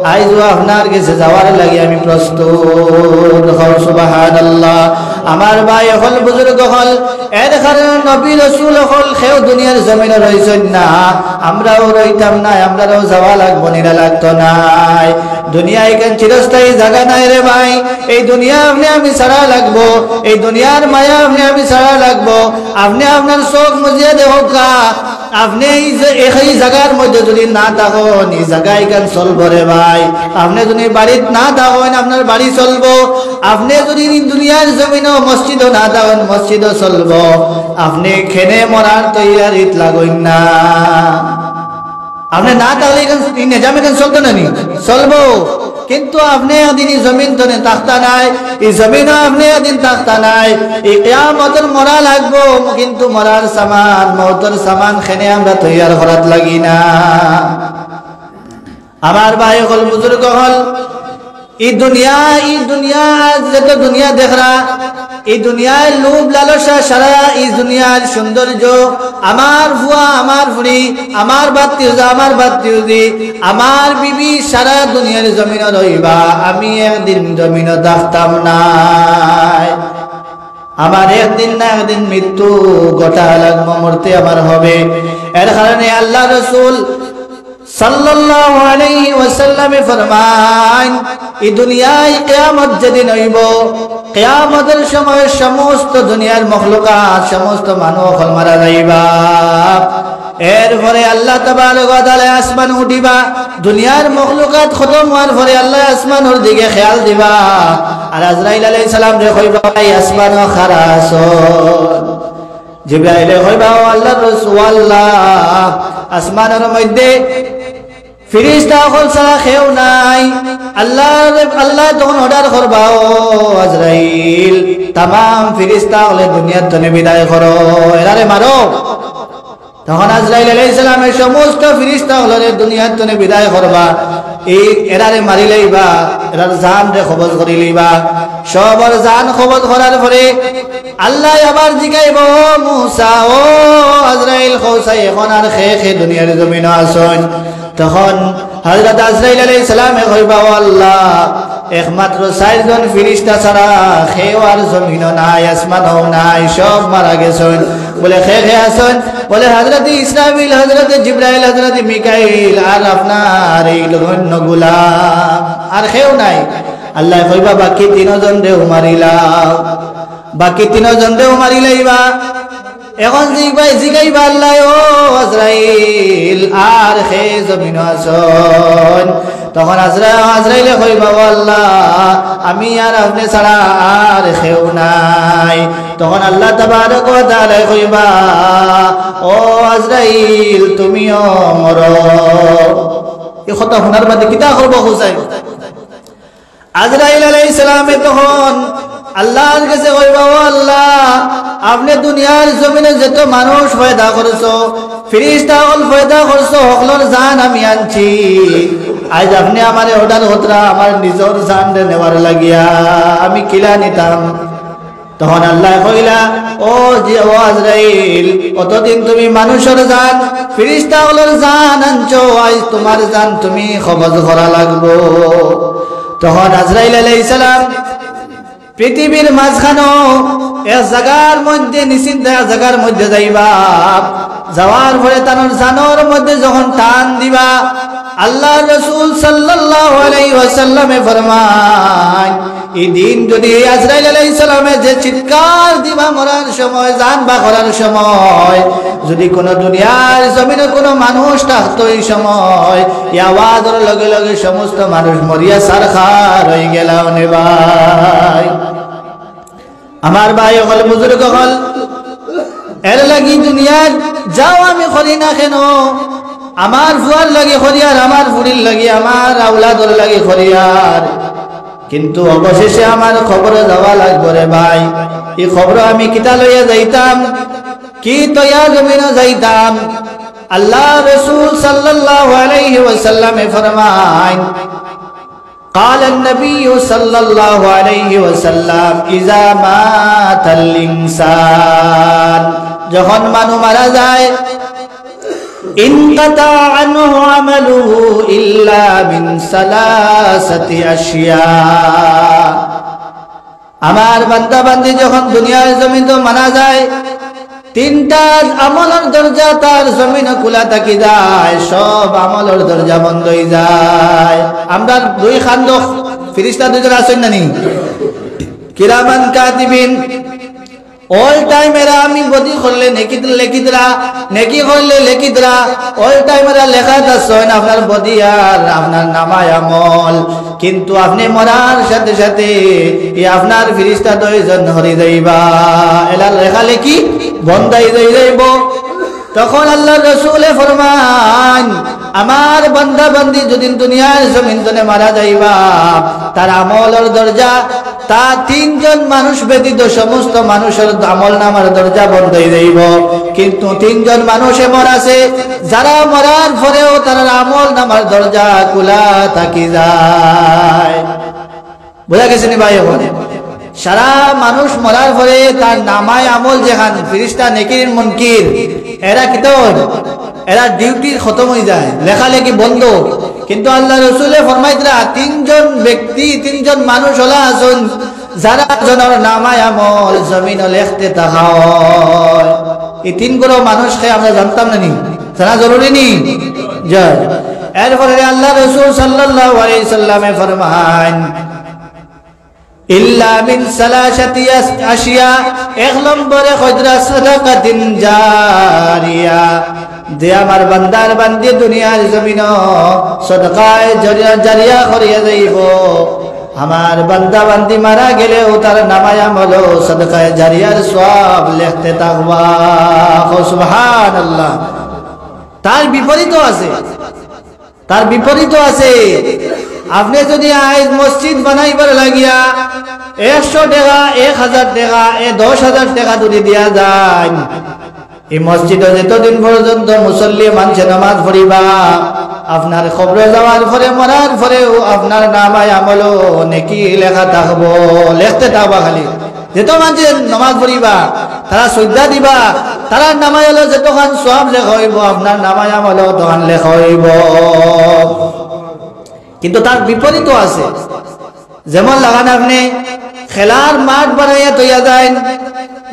আইজও আপনার গেছে যাওয়ার লাগি আমি প্রস্তুত।" কও সুবহানাল্লাহ। আমার ভাই অকল, বুজুর্গ অকল, এর কারণে নবী রসুল অকল কেউ দুনিয়ার জমিনো রইছইন না, আমরাও রইতাম নায়, আমরারও যাওয়া লাগবো, নিরা লাগতো নায়। দুনিয়া ইখান চিরস্থায়ী জাগা নায় রে ভাই। এই দুনিয়া আপনে আমি ছাড়া লাগবো, এই দুনিয়ার মায়া আপনে আমি ছাড়া লাগবো। আপনে আপনার চউখ মুজিয়া দেখউক্কা, আপনে এই যে এই জাগার মধ্যে যুদি না থাকইন, ই জাগা ইখান চলবো রে ভাই। আপনে যুদি বাড়িত না থাকইন, আপনার বাড়ি চলবো। আপনে যুদি ই দুনিয়ার জমিনো মসজিদো না থাকইন, মসজিদও চলবো। আপনে কেনে মরার তৈয়ারিত লাগইন না। আপনে না থাকলে ইখান, ই নিজাম ইখান চলতো না নি? চলবো। কিন্তু আপনে একদিন ই জমিন তনে থাকতা নায়, ই জমিনো আপনে একদিন থাকতা নায়। ই কিয়ামতর মরা লাগবো, কিন্তু মরার সামান, মউতর সামান কেনে আমরা তৈয়ার করাত লাগি না। আমার ভাই অকল, বুজুর্গ অকল, ই দুনিয়া, ই দুনিয়া, আইজ যেতো দুনিয়া দেখরা, ই দুনিয়ার লোভ লালসা সারা, ই দুনিয়ার সৌন্দর্য, আমার ফুয়া, আমার ফুড়ি, আমার ভাতিজা, আমার ভাতিজি, আমার বিবি সারা দুনিয়ার জমিনো রইবা, আমি একদিন জমিনো থাকতাম নায়। আমার একদিন না একদিন মৃত্যু ঘটা লাগবো, মরতে আমার হবে। এর কারণে আল্লাহর রসুল সাল্লাল্লাহু আলাইহি ওয়াসাল্লামে ফরমাইন, ই দুনিয়ায় কিয়ামত যেদিন অইবো, কিয়ামতর সময় সমস্ত দুনিয়ার মখলুকাত, সমস্ত মানুষ অকল মারা যাইবা। এরপরে আল্লাহ তাবারক ওয়া তাআলা আসমান উঠিবা, দুনিয়ার মখলুকাত খতম অওয়ার পরে আল্লাহ আসমানর দিকে খেয়াল দিবা, আর আজরাইল আলাইহিস সালামরে কইবা, "এই আসমানো খাড়া আছো।" জিব্রাইলে কইবা, "ও আল্লাহর রসুল, আল্লাহ, আসমানর মধ্যে ফিরিস্তা অকল ছাড়া কেউ নাই।" আল্লাহ, আল্লাহ তখন order করবা, "ও আজরাইল, তামাম ফিরিস্তা অকলে দুনিয়ার তনে বিদায় করো, এরারে মারো।" তখন আজরাইল আলাইহিস সালামে সমস্ত ফিরিস্তা অকলরে দুনিয়ার তনে বিদায় করবা। এই এরারে মারি লাইবা, এরার জানরে কবজ করি লইবা। সবর জান কবজ করার পরে আল্লায় আবার জিগাইবা, "ও মুসা, ও আজরাইল, কও চাই অখন আর কে কে দুনিয়ার জমিনো আছইন?" তখন হযরত আজরাইল আলাইহিস সালামে কইবা, "ও আল্লাহ, একমাত্র চাইরজন ফিরিস্তা ছাড়া কেউ আর জমিনো নাই, আসমানো নাই, সব মারা গেছইন।" বলে, "কে কে আছইন?" বলে, "হযরত ইসরাফিল, হযরত জিব্রাইল, হযরত মিকাইল, আর আপনার এই নগণ্য গোলাম, আর কেউ নাই।" আল্লায় কইবা, "বাকি তিনজনরেও মারিলাও, বাকি তিনজনরেও মারি লাইবা।" অখন জিগাই-, জিগাইবা আল্লায়, "ও আজরাইল, আর কে জমিনো আছইন?" তখন আজরা-, আজরাইলে কইবা, "ও আল্লাহ, আমি আর আপনে ছাড়া আর কেউ নাই।" তখন আল্লাহ তাবারক ওয়া তাআলায় কইবা, "ও আজরাইল, তুমিও মরো।" এই কথা হুনার বাদে কিতা করবা কও চাই? আজরাইল আলাইহিস সালামে তখন আল্লাহর গেছে কইবা, "ও আল্লাহ, আপনে দুনিয়ার জমিনো যত মানুষ পয়দা করছো, ফিরিস্তা অকল পয়দা করছো, হকলর জান আমি আনছি। আইজ আপনে আমারে অর্ডার করতরা আমার নিজর জানরে নেওয়ার লাগিয়া, আমি কিলা নিতাম?" তখন আল্লায় কইলা, "ও জি, ও আজরাইল, অতদিন তুমি মানুষর জান, ফিরিস্তা অকলর জান আনছো, আইজ তুমার জান তুমি কবজ করা লাগবো।" তখন আজরাইল আলাইহিস সালাম পৃথিবীর মাঝখানো এক জাগার মধ্যে, নিশ্চিন্ত এক জাগার মধ্যে যাইবা। যাওয়ার পরে তানর জানর মধ্যে যখন টান দিবা, আল্লাহর রাসূল সাল্লাল্লাহু আলাইহি ওয়াসাল্লামে ফরমাইন, এই দিন যদি আজরাইল আলাইহিস সালামে যে চিৎকার দিবা মরার সময়, জান বার করার সময়, যদি কোনো দুনিয়ার জমিনো কোনো মানুষ থাকতো এই সময়, এই আওয়াজর লগে লগে সমস্ত মানুষ মরিয়া ছারখার অইগেলা অনে ভাই। আমার ভাই অকল, বুজুর্গ অকল, এর লাগি দুনিয়ার যাও আমি করি না কেন, আমার ফুয়ার লাগি করিয়ার, আমার ফুড়ির লাগি, আমার আওলাদর লাগি করিয়ার, কিন্তু অবশেষে আমার কবরো যাওয়া লাগবো রে ভাই। এই কবরো আমি কিতা লইয়া যাইতাম, কি থইয়া জমিনো যাইতাম? আল্লাহর রাসূল সাল্লাল্লাহু আলাইহি ওয়াসাল্লামে ফরমাইন, قال النبي صلى الله عليه وسلم: إذا مات الإنسان, যখন মানুষ মারা যায়, انقطع عنه عمله إلا من ثلاثة أشياء. আমার বান্দা বান্দি যখন দুনিয়ার জমিনো মারা যায়, তিনটা আমলর দরজা তার জমিনো খুলা থাকি যায়, সব আমলর দরজা বন্ধ অইযায়। আমরার দুই খান্দো ফিরিস্তা দুইজন আছইন না নি? কিরামান কাতিবিন। All time এরা আমি বদি করলে নেকি লেখিতরা, নেকি করলে লেখিতরা। All time এরা লেখাত আছইন আপনার বদি আর আপনার নামায় আমল। কিন্তু আপনে মরার সাথে সাথে এই আপনার ফিরিস্তা দুইজন হরি যাইবা, এলার লেখালেখি বন্ধ অইযাইবো। তখন আল্লাহর রাসূলে ফরমাইন, আমার বান্দা বান্দি যদি দুনিয়ার জমিন তনে মারা যাইবা, তার আমলর দরজা, তার তিনজন মানুষ ব্যতীত সমস্ত মানুষর আমল নামার দরজা বন্ধ অইযাইবো। কিন্তু তিনজন মানুষ এমন আছে, যারা মরার পরেও তার আমল নামার দরজা খুলা থাকি যায়। বুঝা গেছে নি ভাই? অখন সারা মানুষ মরার পরে তার নামায় আমল যেখান ফিরিস্তা নেকির মুনকির, এরা কিতা অইন? এরা duty খতম অইযায়, লেখালেখি বন্ধ। কিন্তু আল্লাহর রাসূলে ফরমাইতরা, তিনজন ব্যক্তি, তিনজন মানুষ অলা আছইন, যারা জনর নামায় আমল জমিনো লেখতে থাকা অয়। এই তিন গুরু মানুষরে আমরা জানতাম না নি? জানা জরুরি নি? জয়। এরপরে আল্লাহর রাসূল সাল্লাল্লাহু আলাইহি সাল্লামে ফরমাইন, إلا من ثلاثة أشياء, এক নম্বরে কইতরা صدقة جارية, যে আমার বান্দার বান্দি দুনিয়ার জমিনো সদকায়ে জারিয়া, জারিয়া করিয়া যাইবো। আমার বান্দা বান্দি মারা গেলেও তার নামায় আমলো সদকায়ে জারিয়ার সওয়াব লেখতে থাকবা। কও সুবহানাল্লাহ। তার বিপরীতও আছে। তার বিপরীতও আছে। আপনে যদি আইজ মসজিদ বানাইবার লাগিয়া একশো টেকা, এক হাজার টেকা, এ দশ হাজার টেকা যদি দিয়া যাইন, এই মসজিদো যতদিন পর্যন্ত মুসল্লি মানষে নামাজ পড়িবা, আপনার কবরো যাওয়ার পরে, মরার পরেও আপনার নামায় আমলো নেকি লেখা থাকবো, লেখতে থাকবা খালি। যত মানষে নমাজ পড়িবা, তারা সইজদা দিবা, তারার নামায় অলো যতখান সওয়াব লেখা অইবো, আপনার নামায় আমলো অতখান লেখা অইবো। কিন্তু তার বিপরীতও আছে। যেমন লাগান আপনে খেলার মাঠ বানাইয়া থইয়া যাইন,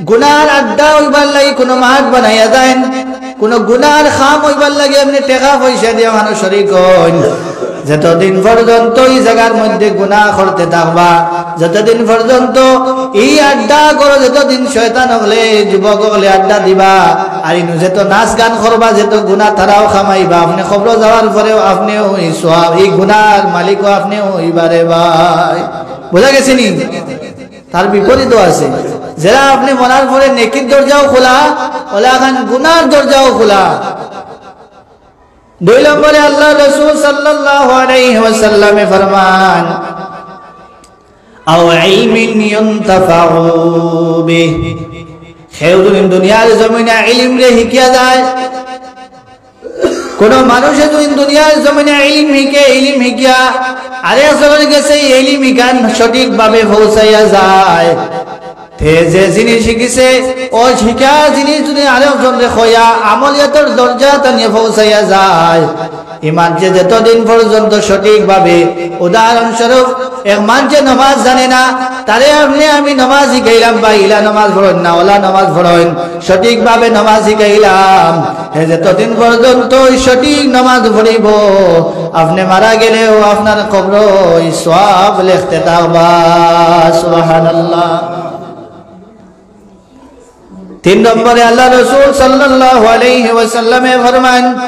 গুনার আড্ডা অইবার লাগি কুনু মাঠ বানাইয়া যাইন, কুনু গুনার কাম অইবার লাগি আপনে টেকা পয়সা দিয়া অখানো শরিক অইন, যতদিন পর্যন্ত ই জাগার মধ্যে গুনা করতে থাকবা, যতদিন পর্যন্ত ই আড্ডা ঘরো, যতদিন শয়তান অকলে, যুবক অকলে আড্ডা দিবা, আর ইনো যত নাচ গান করবা, যত গুনা তারাও কামাইবা, আপনে কবরো যাওয়ার পরেও আপনেও ই সওয়াব, ই গুনার মালিকও আপনেও অইবা রে ভাই। বুঝা গেছে নি? তার বিপরীতও আছে। যেরা আপনে মরার পরে নেকির দরজাও খোলা, অলাখান গুনার দরজাও খোলা। দুই নম্বরে আল্লার রসুল সাল্লাল্লাহু আলাইহি ওয়াসাল্লামে ফরমান, "আও ইলমিন ইউনতাফাউ বিহ।" কেউ যদি দুনিয়ার জমিনে ইলিমরে হিকিয়া যায়, কুনু মানষে যদি দুনিয়ার জমিনে ইলিম হিকে, ইলিম হিকিয়া আরেকজনর গেছে ই ইলিম ইখান সঠিকভাবে পৌঁছাইয়া যায়, তে যে জিনিস হিকিছে, অউ হিকা জিনিস যদি আরেকজনরে কইয়া আমলিয়াতর দরজা তানিয়ে পৌঁছাইয়া যায়, ই মানষে যতদিন পর্যন্ত সঠিকভাবে, উদাহরণস্বরূপ, এক মানষে নমাজ জানে না, তারে আপনে আমি নমাজ হিকাইলাম, বা ইলা নমাজ পড়ইন না, অলা নমাজ পড়ইন, সঠিকভাবে নমাজ হিকাইলাম, হে যতদিন পর্যন্ত ই সঠিক নমাজ পড়িবো, আপনে মারা গেলেও আপনার কবরো ই সওয়াব লেখতে থাকবা। সুবহানাল্লাহ। তিন নম্বরে আল্লার রসুল সাল্লাল্লাহু আলাইহি ওয়াসাল্লামে ফরমান,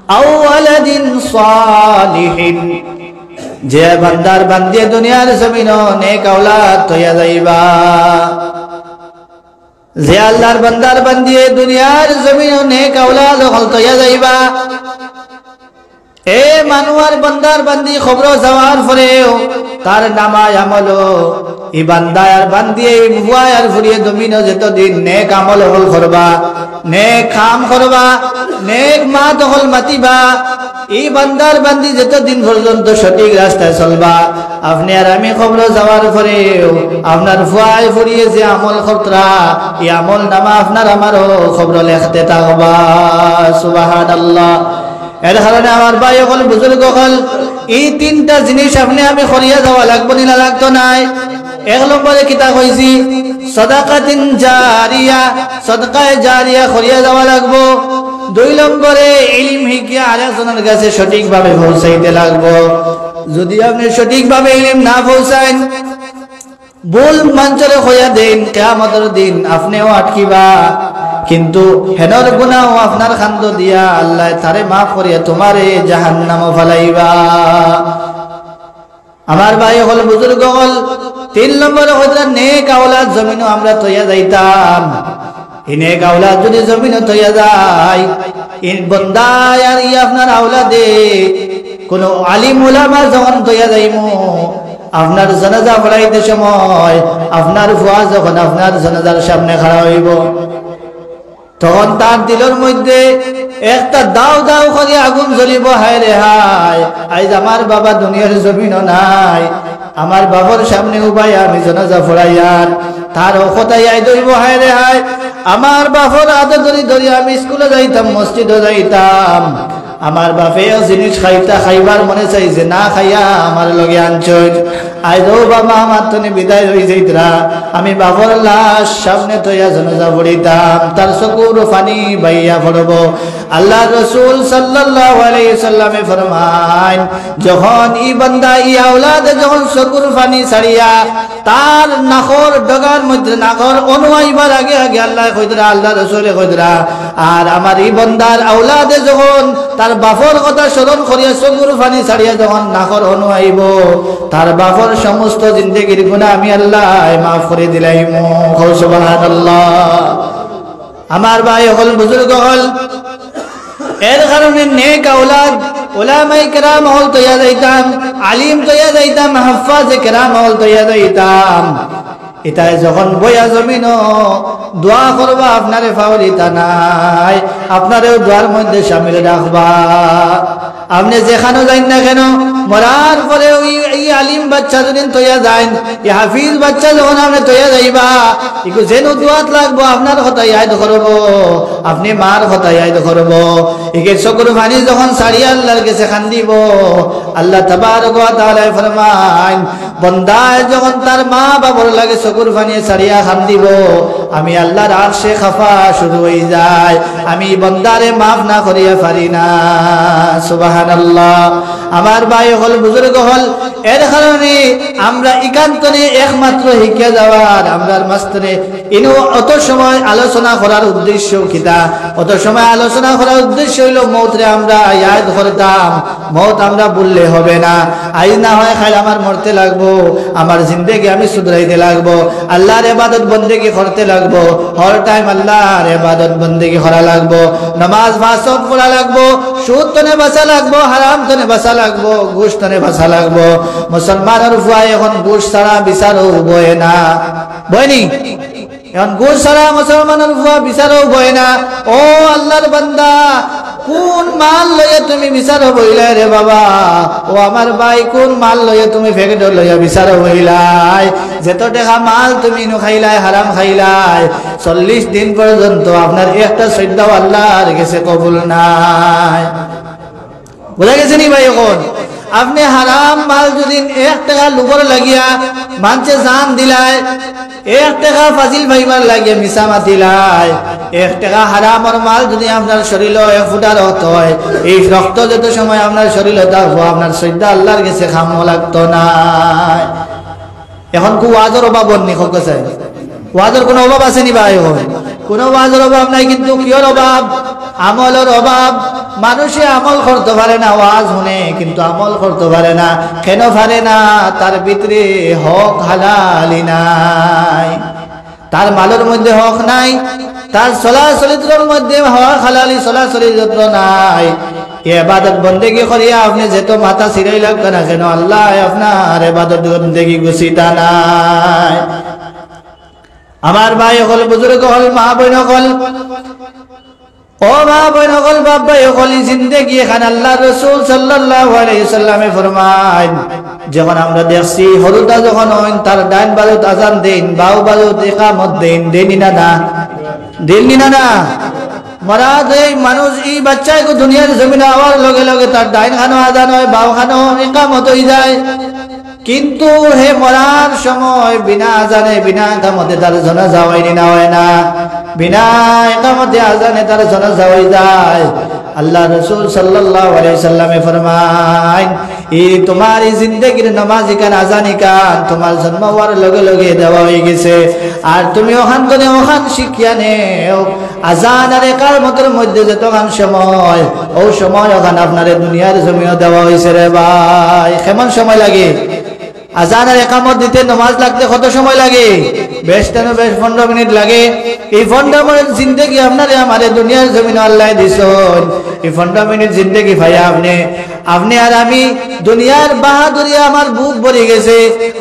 "আও ওয়ালাদিন সালিহিন", যে বান্দার বান্দিয়ে দুনিয়ার জমিনো নেক আওলাদ থইয়া যাইবা, যে আল্লার বান্দার বান্দিয়ে দুনিয়ার জমিনো নেক আওলাদ অকল থইয়া যাইবা, এ মানু আর বান্দার বান্দি কবরো যাওয়ার পরেও তার নামায় আমলো, ই বান্দা আর বান্দিয়ে, ই ফুয়া আর ফুড়িয়ে জমিনো যতদিন নেক আমল অকল করবা, নেক কাম করবা, নেক মাত অকল মাতিবা, ই বান্দার বান্দি যতদিন পর্যন্ত সঠিক রাস্তায় চলবা, আপনে আর আমি কবরো যাওয়ার পরেও আপনার ফুয়ায় ফুড়িয়ে যে আমল করতরা, ই আমল নামা আপনার আমারও কবরো লেখতে থাকবা। সুবহানাল্লাহ। এর কারণে আমার ভাই অকল, বুজুর্গ অকল, ই তিনটা জিনিস আপনে আমি করিয়া যাওয়া লাগবো নি না লাগতো নায়? এক নম্বরে কিতা কইছি? সদাকাতিন জারিয়া, সদকায়ে জারিয়া করিয়া যাওয়া লাগবো। দুই নম্বরে ইলিম হিকিয়া আরেকজনর গেছে সঠিকভাবে পৌঁছাইতে লাগবো। যদি আপনে সঠিকভাবে ইলিম না পৌঁছাইন, ভুল মানষরে কইয়া দেইন, কিয়ামতর দিন আপনেও আটকিবা, কিন্তু হেনর গুনাও আপনার কান্দো দিয়া আল্লায় তারে মাফ করিয়া তুমারে জাহান্নামো ফালাইবা। আমার ভাই অকল, বুজুর্গ অকল, তিন নম্বরে কইতরা নেক আওলাদ জমিনো আমরা থইয়া যাইতাম। ই নেক আওলাদ যদি জমিনো থইয়া যায়, ই বন্দায় আর ই আপনার আওলাদে কুনু আলিম উলামা যখন থইয়া যাইমু, আপনার জানাজা পড়াইতে সময় আপনার ফুয়া যখন আপনার জানাজার সামনে খাড়া অইবো, তখন তার দিলর মধ্যে একটা দাউ দাউ করি আগুন জ্বলিবো, "হায় রে হায়, আইজ আমার বাবা দুনিয়ার জমিনো নাই, আমার বাবার সামনে উবাইয়া আমি জানাজা পড়াইয়ার।" তার অউ কথা ইয়াদ অইবো, "হায় রে হায়, আমার বাবার আতো ধরি ধরি আমি স্কুলো যাইতাম, মসজিদো যাইতাম, আমার বাপে এক জিনিস খাইতা, খাইবার মনে চাইছে, না খাইয়া আমার লগে আনছইন। আইজ অউ বাবা আমার তনে বিদায় অই যাইতরা, আমি বাবার লাশ সামনে থইয়া জানাজা পড়িতাম, তার চকুর পানি বাইয়া পড়বো।" আল্লার রসুল সাল্লাল্লাহু আলাইহি ওয়াসাল্লামে ফরমাইন, যখন ই বান্দা, ই আওলাদে যখন চকুর পানি ছাড়িয়া তার নাকর ডগার মধ্যে, নাকর অনো আইবার আগে আগে আল্লায় কইতরা, আল্লার রসুলে কইতরা, আর আমার ই বন্দার আওলাদে যখন তার বাপর কথা স্মরণ করিয়া চকুর পানি ছাড়িয়া যখন নাকর অনো আইবো, তার বাপর সমস্ত জিন্দেগির গুনা আমি আল্লায় মাফ করি দিলাইমু। কও সুবহানাল্লাহ। আমার ভাই অকল, বুজুর্গ অকল, এর কারণে নেক আওলাদ, উলামায়ে কেরাম অকল থইয়া যাইতাম, আলিম থইয়া যাইতাম, হাফফাজে কেরাম অকল থইয়া যাইতাম। ইতায় যখন বইয়া জমিনো দোয়া করবা, আপনারে পাওলিতা নায়, আপনারেও দোয়ার মধ্যে শামিল রাখবা। আপনে যেখানো যাইন না কেন, মরার পরেও ই, ই আলিম বাচ্চা যুদি তইয়া যাইন, ই হাফিজ বাচ্চা যখন আপনে তইয়া যাইবা, ইগু যেন দোয়াত লাগবো, আপনার কথা ইয়াদ করবো, আপনে মার কথা ইয়াদ করবো। ইগে চকুর পানি যখন ছাড়িয়া আল্লার গেছে কান্দিবো, আল্লাহ তাবারক ওয়া তাআলায় ফরমাইন, বন্দায় যখন তার মা বাবার লাগি চকুর পানি ছাড়িয়া কান্দিবো, আমি আল্লার আরশে কাফা শুরু অইযায়, আমি বন্দারে মাফ না করিয়া পারি না। সুবহানাল্লাহ। আমার ভাই অকল, বুজুর্গ অকল, এর কারণে আমরা ইখান তনে একমাত্র হিকিয়া যাওয়ার, আমরার মাঝখানে ইনো অত সময় আলোচনা করার উদ্দেশ্য কিতা? অত সময় আলোচনা করার উদ্দেশ্য অইলো মউতরে আমরা ইয়াদ করতাম, মউত আমরা ভুললে হবে না। আইজ না হয় কাইল আমার মরতে লাগবো, আমার জিন্দেগি আমি শুধরাইতে লাগবো, আল্লার ইবাদত বন্দেগি করতে লাগবো, হর টাইম আল্লার ইবাদত বন্দেগি করা লাগবো, নামাজ পাঁচ ওয়াক্ত পড়া লাগবো, সুদ তনে বাঁচা লাগবো, হারাম তনে বাঁচা লাগবো, ঘুষ তনে বাঁচা লাগবো। মুসলমানর ফুয়া এখন ঘুষ ছাড়া বিচারও বয় না, বয়নি? এখন ঘুষ ছাড়া মুসলমানর ফুয়া বিচারও বয় না। ও আল্লার বান্দা, কোন মাল লইয়া তুমি বিচারো বইলায় রে বাবা? ও আমার ভাই, কোন মাল লইয়া তুমি পকেটো লইয়া বিচারো বইলায়? যেত টেকা মাল তুমি ইনো খাইলায়, হারাম খাইলায়, চল্লিশ দিন পর্যন্ত আপনার একটা সইজদাও আল্লার গেছে কবুল নায়। বুজা গেছে নি ভাই? এখন আপনে হারাম মাল যুদি এক টেকা লুভর লাগিয়া মানষে জান দিলায়, এক টেকা ফাজিল পাইবার লাগিয়া মিছা মাতিলায়, এক টেকা হারামর মাল যুদি আপনার শরীলো এক ফুটা রক্ত অয়, ই রক্ত যেত সময় আপনার শরীলো থাকবো, আপনার সইজদা আল্লার গেছে কামো লাগতো নায়। এখন কু ওয়াজর অভাব অর নি, কউক্কা চাই? ওয়াজর কুনু অভাব আছে নি ভাই? এখন কুনু ওয়াজর অভাব নাই, কিন্তু কিওর অভাব? আমলর অভাব। মানষে আমল করতো পারে না, ওয়াজ হুনে কিন্তু আমল করতো পারে না। কেন পারে না? তার ভিতরে হক হালালি নাই, তার মালর মধ্যে হক নাই, তার চলাচরিত্রর মধ্যে হক হালালি চলাচরিত্র নাই। ই ইবাদত বন্দেগি করিয়া আপনে যেত মাথা ছিড়াইলাউক্কা না কেন, আল্লায় আপনার ইবাদত বন্দেগি গুছিতা নায়। আমার ভাই অকল, বুজুর্গ অকল, মা বইন অকল, ও মা বইন অকল, বাপ ভাই অকল, ই জিন্দেগি এখান আল্লার রসুল সাল্লাল্লাহু আলাইহি ওয়াসাল্লামে ফরমাইন, যখন আমরা দেখছি, হুরুতা যখন অইন, তার ডাইন বাজুত আজান দেইন, বাউ বাজুত ইকামত দেইন, দেইন নি না? না, দেইন নি না? না, মরা যেই মানুষ, ই বাচ্চাগু দুনিয়ার জমিনো আওয়ার লগে লগে তার ডাইন খানো আজান অয়, বাউ খানো ইকামত অইযায়। কিন্তু হে মরার সময় বিনা আজানে, বিনা একামতে তার জানাজা অয় নি না অয় না? বিনা একামতে আজানে তার জানাজা অইযায়। আল্লার রসুল সাল্লাল্লাহু আলাইহি ওয়াসাল্লামে ফরমাইন, ই তুমার ই জিন্দেগির নামাজ ইখান, আজান ইখান তুমার জন্ম অওয়ার লগে লগে দেওয়া অইগেছে। আর তুমি অখান তনে অখান শিখিয়া নেও, আজান আর একামতর মধ্যে যেতখান সময়, অউ সময় অখান আপনারে দুনিয়ার জমিনো দেওয়া অইছে রে ভাই। কেমন সময় লাগে? আজান আর একামত দিতে নামাজ লাগতে কত সময় লাগে? বেশ তেন বেশ পনরো মিনিট লাগে। ই পনরো মিনিট জিন্দেগি আপনারে আমারে দুনিয়ার জমিনো আল্লায় দিছইন। ই পনরো মিনিট জিন্দেগি পাইয়া আপনে, আপনে আর আমি দুনিয়ার বাহাদুরি আমার বুক ভরি গেছে।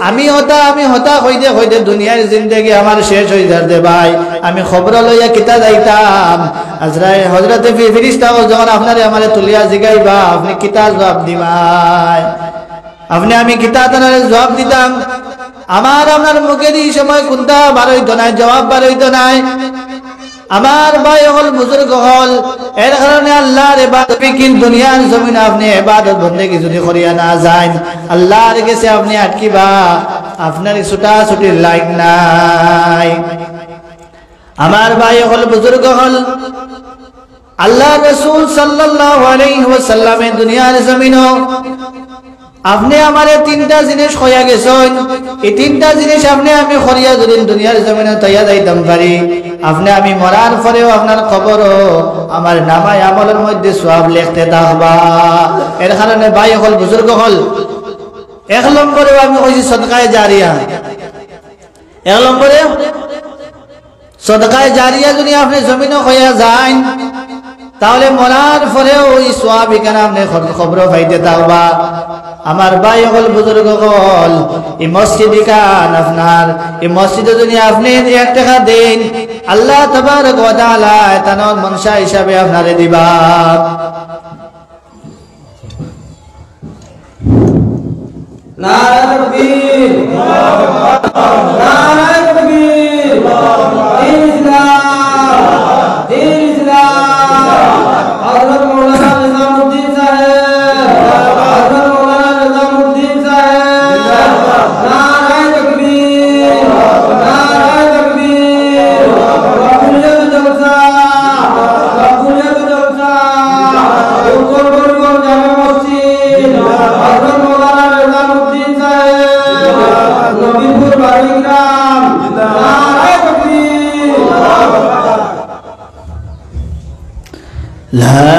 আমি হতা, আমি হতা কইতে কইতে দুনিয়ার জিন্দেগি আমার শেষ অইযার দে ভাই। আমি কবরো লইয়া কিতা যাইতাম? আজরাইল, হজরতে ফি-, ফিরিস্তা অকল যখন আপনারে আমারে তুলিয়া জিগাইবা, আপনে কিতা জুয়াব দিবায়? আপনে আমি কিতা তানরে জুয়াব দিতাম? আমার আপনার মুখেদি ই সময় কুন্তা বার অইতো নায়, জুয়াব বার অইতো নায়। আমার ভাই অকল, বুজুর্গ অকল, এর কারণে আল্লার ইবাদত, কিন্তু দুনিয়ার জমিনো আপনে ইবাদত বন্দেগি যুদি করিয়া না যাইন, আল্লার গেছে আপনে আটকিবা, আপনার ছুটাছুটির লাইন নাই। আমার ভাই অকল, বুজুর্গ অকল, আল্লার রসুল সাল্লাল্লাহু আলাইহি ওয়াসাল্লামে দুনিয়ার জমিনো আপনে আমারে তিনটা জিনিস কইয়া গেছইন, ই তিনটা জিনিস আপনে আমি করিয়া যুদি দুনিয়ার জমিনো থাইয়া যাইতাম পারি, আপনে আমি মরার পরেও আপনার কবরো আমার নামায় আমলর মধ্যে সওয়াব লেখতে থাকবা। এর কারণে ভাই অকল, বুজুর্গ অকল, এক নম্বরেও আমি কইছি সদকায়ে জারিয়া। এক নম্বরে সদকায়ে জারিয়া যুদি আপনে জমিনো কইয়া যাইন, তাহলে মরার পরেও অউ সওয়াব ইখান আপনে কবরো পাইতে থাকবা। আমার ভাই অকল, বুজুর্গ অকল, ই মসজিদ ইখান আপনার, ই মসজিদো যদি আপনে এক টেকা দেইন, আল্লাহ তাবারক ওয়া তাআলায় তানর মনশা হিসাবে আপনারে দিবা। নারায়ে তাকবীর। নারায়ে তাকবীর। দ্বীন ইসলাম। দ্বীন ইসলাম। হযরত মাওলানা নিজামুদ্দিন সাহেব। হযরত মাওলানা নিজামুদ্দিন সাহেব। নারায়ে তাকবীর। নারায়ে তাকবীর। মকবুলিয়ত জলসা। মকবুলিয়ত জলসা। উত্তর করিমগঞ্জ জামে মসজিদ, হযরত মাওলানা নিজামুদ্দিন সাহেব, নবীপুর বাড়িগ্রাম। নারায়ে তাকবীর। لا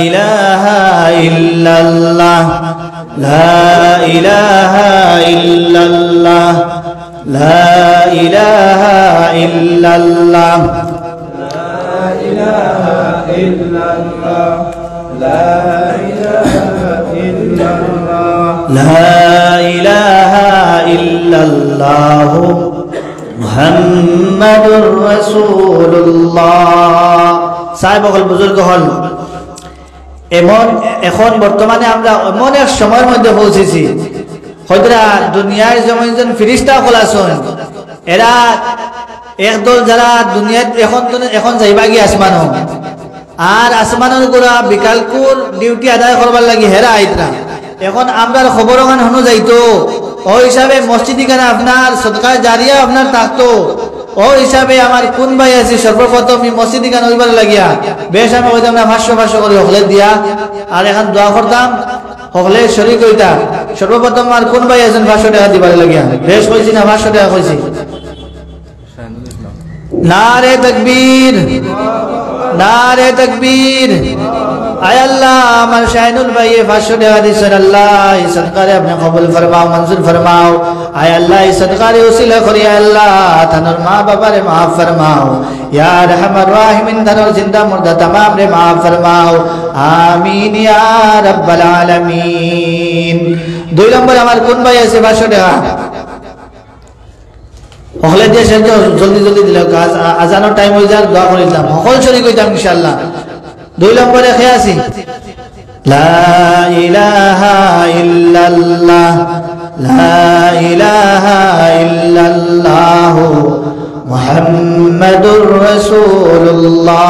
إله إلا الله، لا إله إلا الله، لا إله إلا الله. لا إله إلا الله. لا إله إلا الله. لا إله إلا الله. محمد رسول الله. সাহেব অকল, বুজুর্গ অকল, এমন, এখন বর্তমানে আমরা এমন এক সময়র মধ্যে পৌঁছেছি, হয়তোরা দুনিয়ার জমিন যেন ফিরিস্তা অকল আছইন, এরা একদল যারা দুনিয়াত এখন তো, এখন যাইবা গিয়া আসমানো, আর আসমানর গুড়া বিকালকুর ডিউটি আদায় করবার লাগি হেরা আইতরা। এখন আমরার খবর অখান হনো যাইতো, অউ হিসাবে মসজিদ ইখান আপনার সদকায়ে জারিয়া আপনার থাকতো, অউ হিসাবে আমার কুন ভাই আছি, সর্বপ্রথম ই মসজিদ ইখান অইবার লাগিয়া বেশ আমি কইতাম না, পাঁচশো পাঁচশো করি হকলে দিয়া, আর এখান দোয়া করতাম, হকলে শরিক অইতা। সর্বপ্রথম আমার কুন ভাই আছইন পাঁচশো টেকা দিবার লাগিয়া? বেশ কইছি না, পাঁচশো টেকা কইছি। নারে তাকবীর, নারে তাকবীর। আয় আল্লাহ, আমার শাহিনুল ভাইয়ে পাঁচশো টেকা দিছইন, আল্লাহ, ই সদকারে আপনে কবুল ফরমাও, মঞ্জুর ফরমাও। আয় আল্লাহ, ই সদকারে উসিলা করি, আয় আল্লাহ, তানর মা বাবারে মাফ ফরমাও। ইয়া আরহামার রাহিমিন, তানর জিন্দা মুর্দা তামামরে মাফ ফরমাও। আমিন ইয়া রাব্বাল আলামিন। দুই নম্বরে আমার কুন ভাই আছে পাঁচশো টেকা? হকলে দিয়া শেষ দিও, জলদি জলদি দিলে, আজ-, আ-, আজানর টাইম অই যার, দোয়া করি দিতাম। হকল শরিক অইতাম ইনশাআল্লাহ। দুই নম্বরে কে আছি? লা ইলাহা ইল্লাল্লাহ, লা ইলাহা ইল্লাল্লাহু, মুহাম্মাদুর রাসূলুল্লাহ।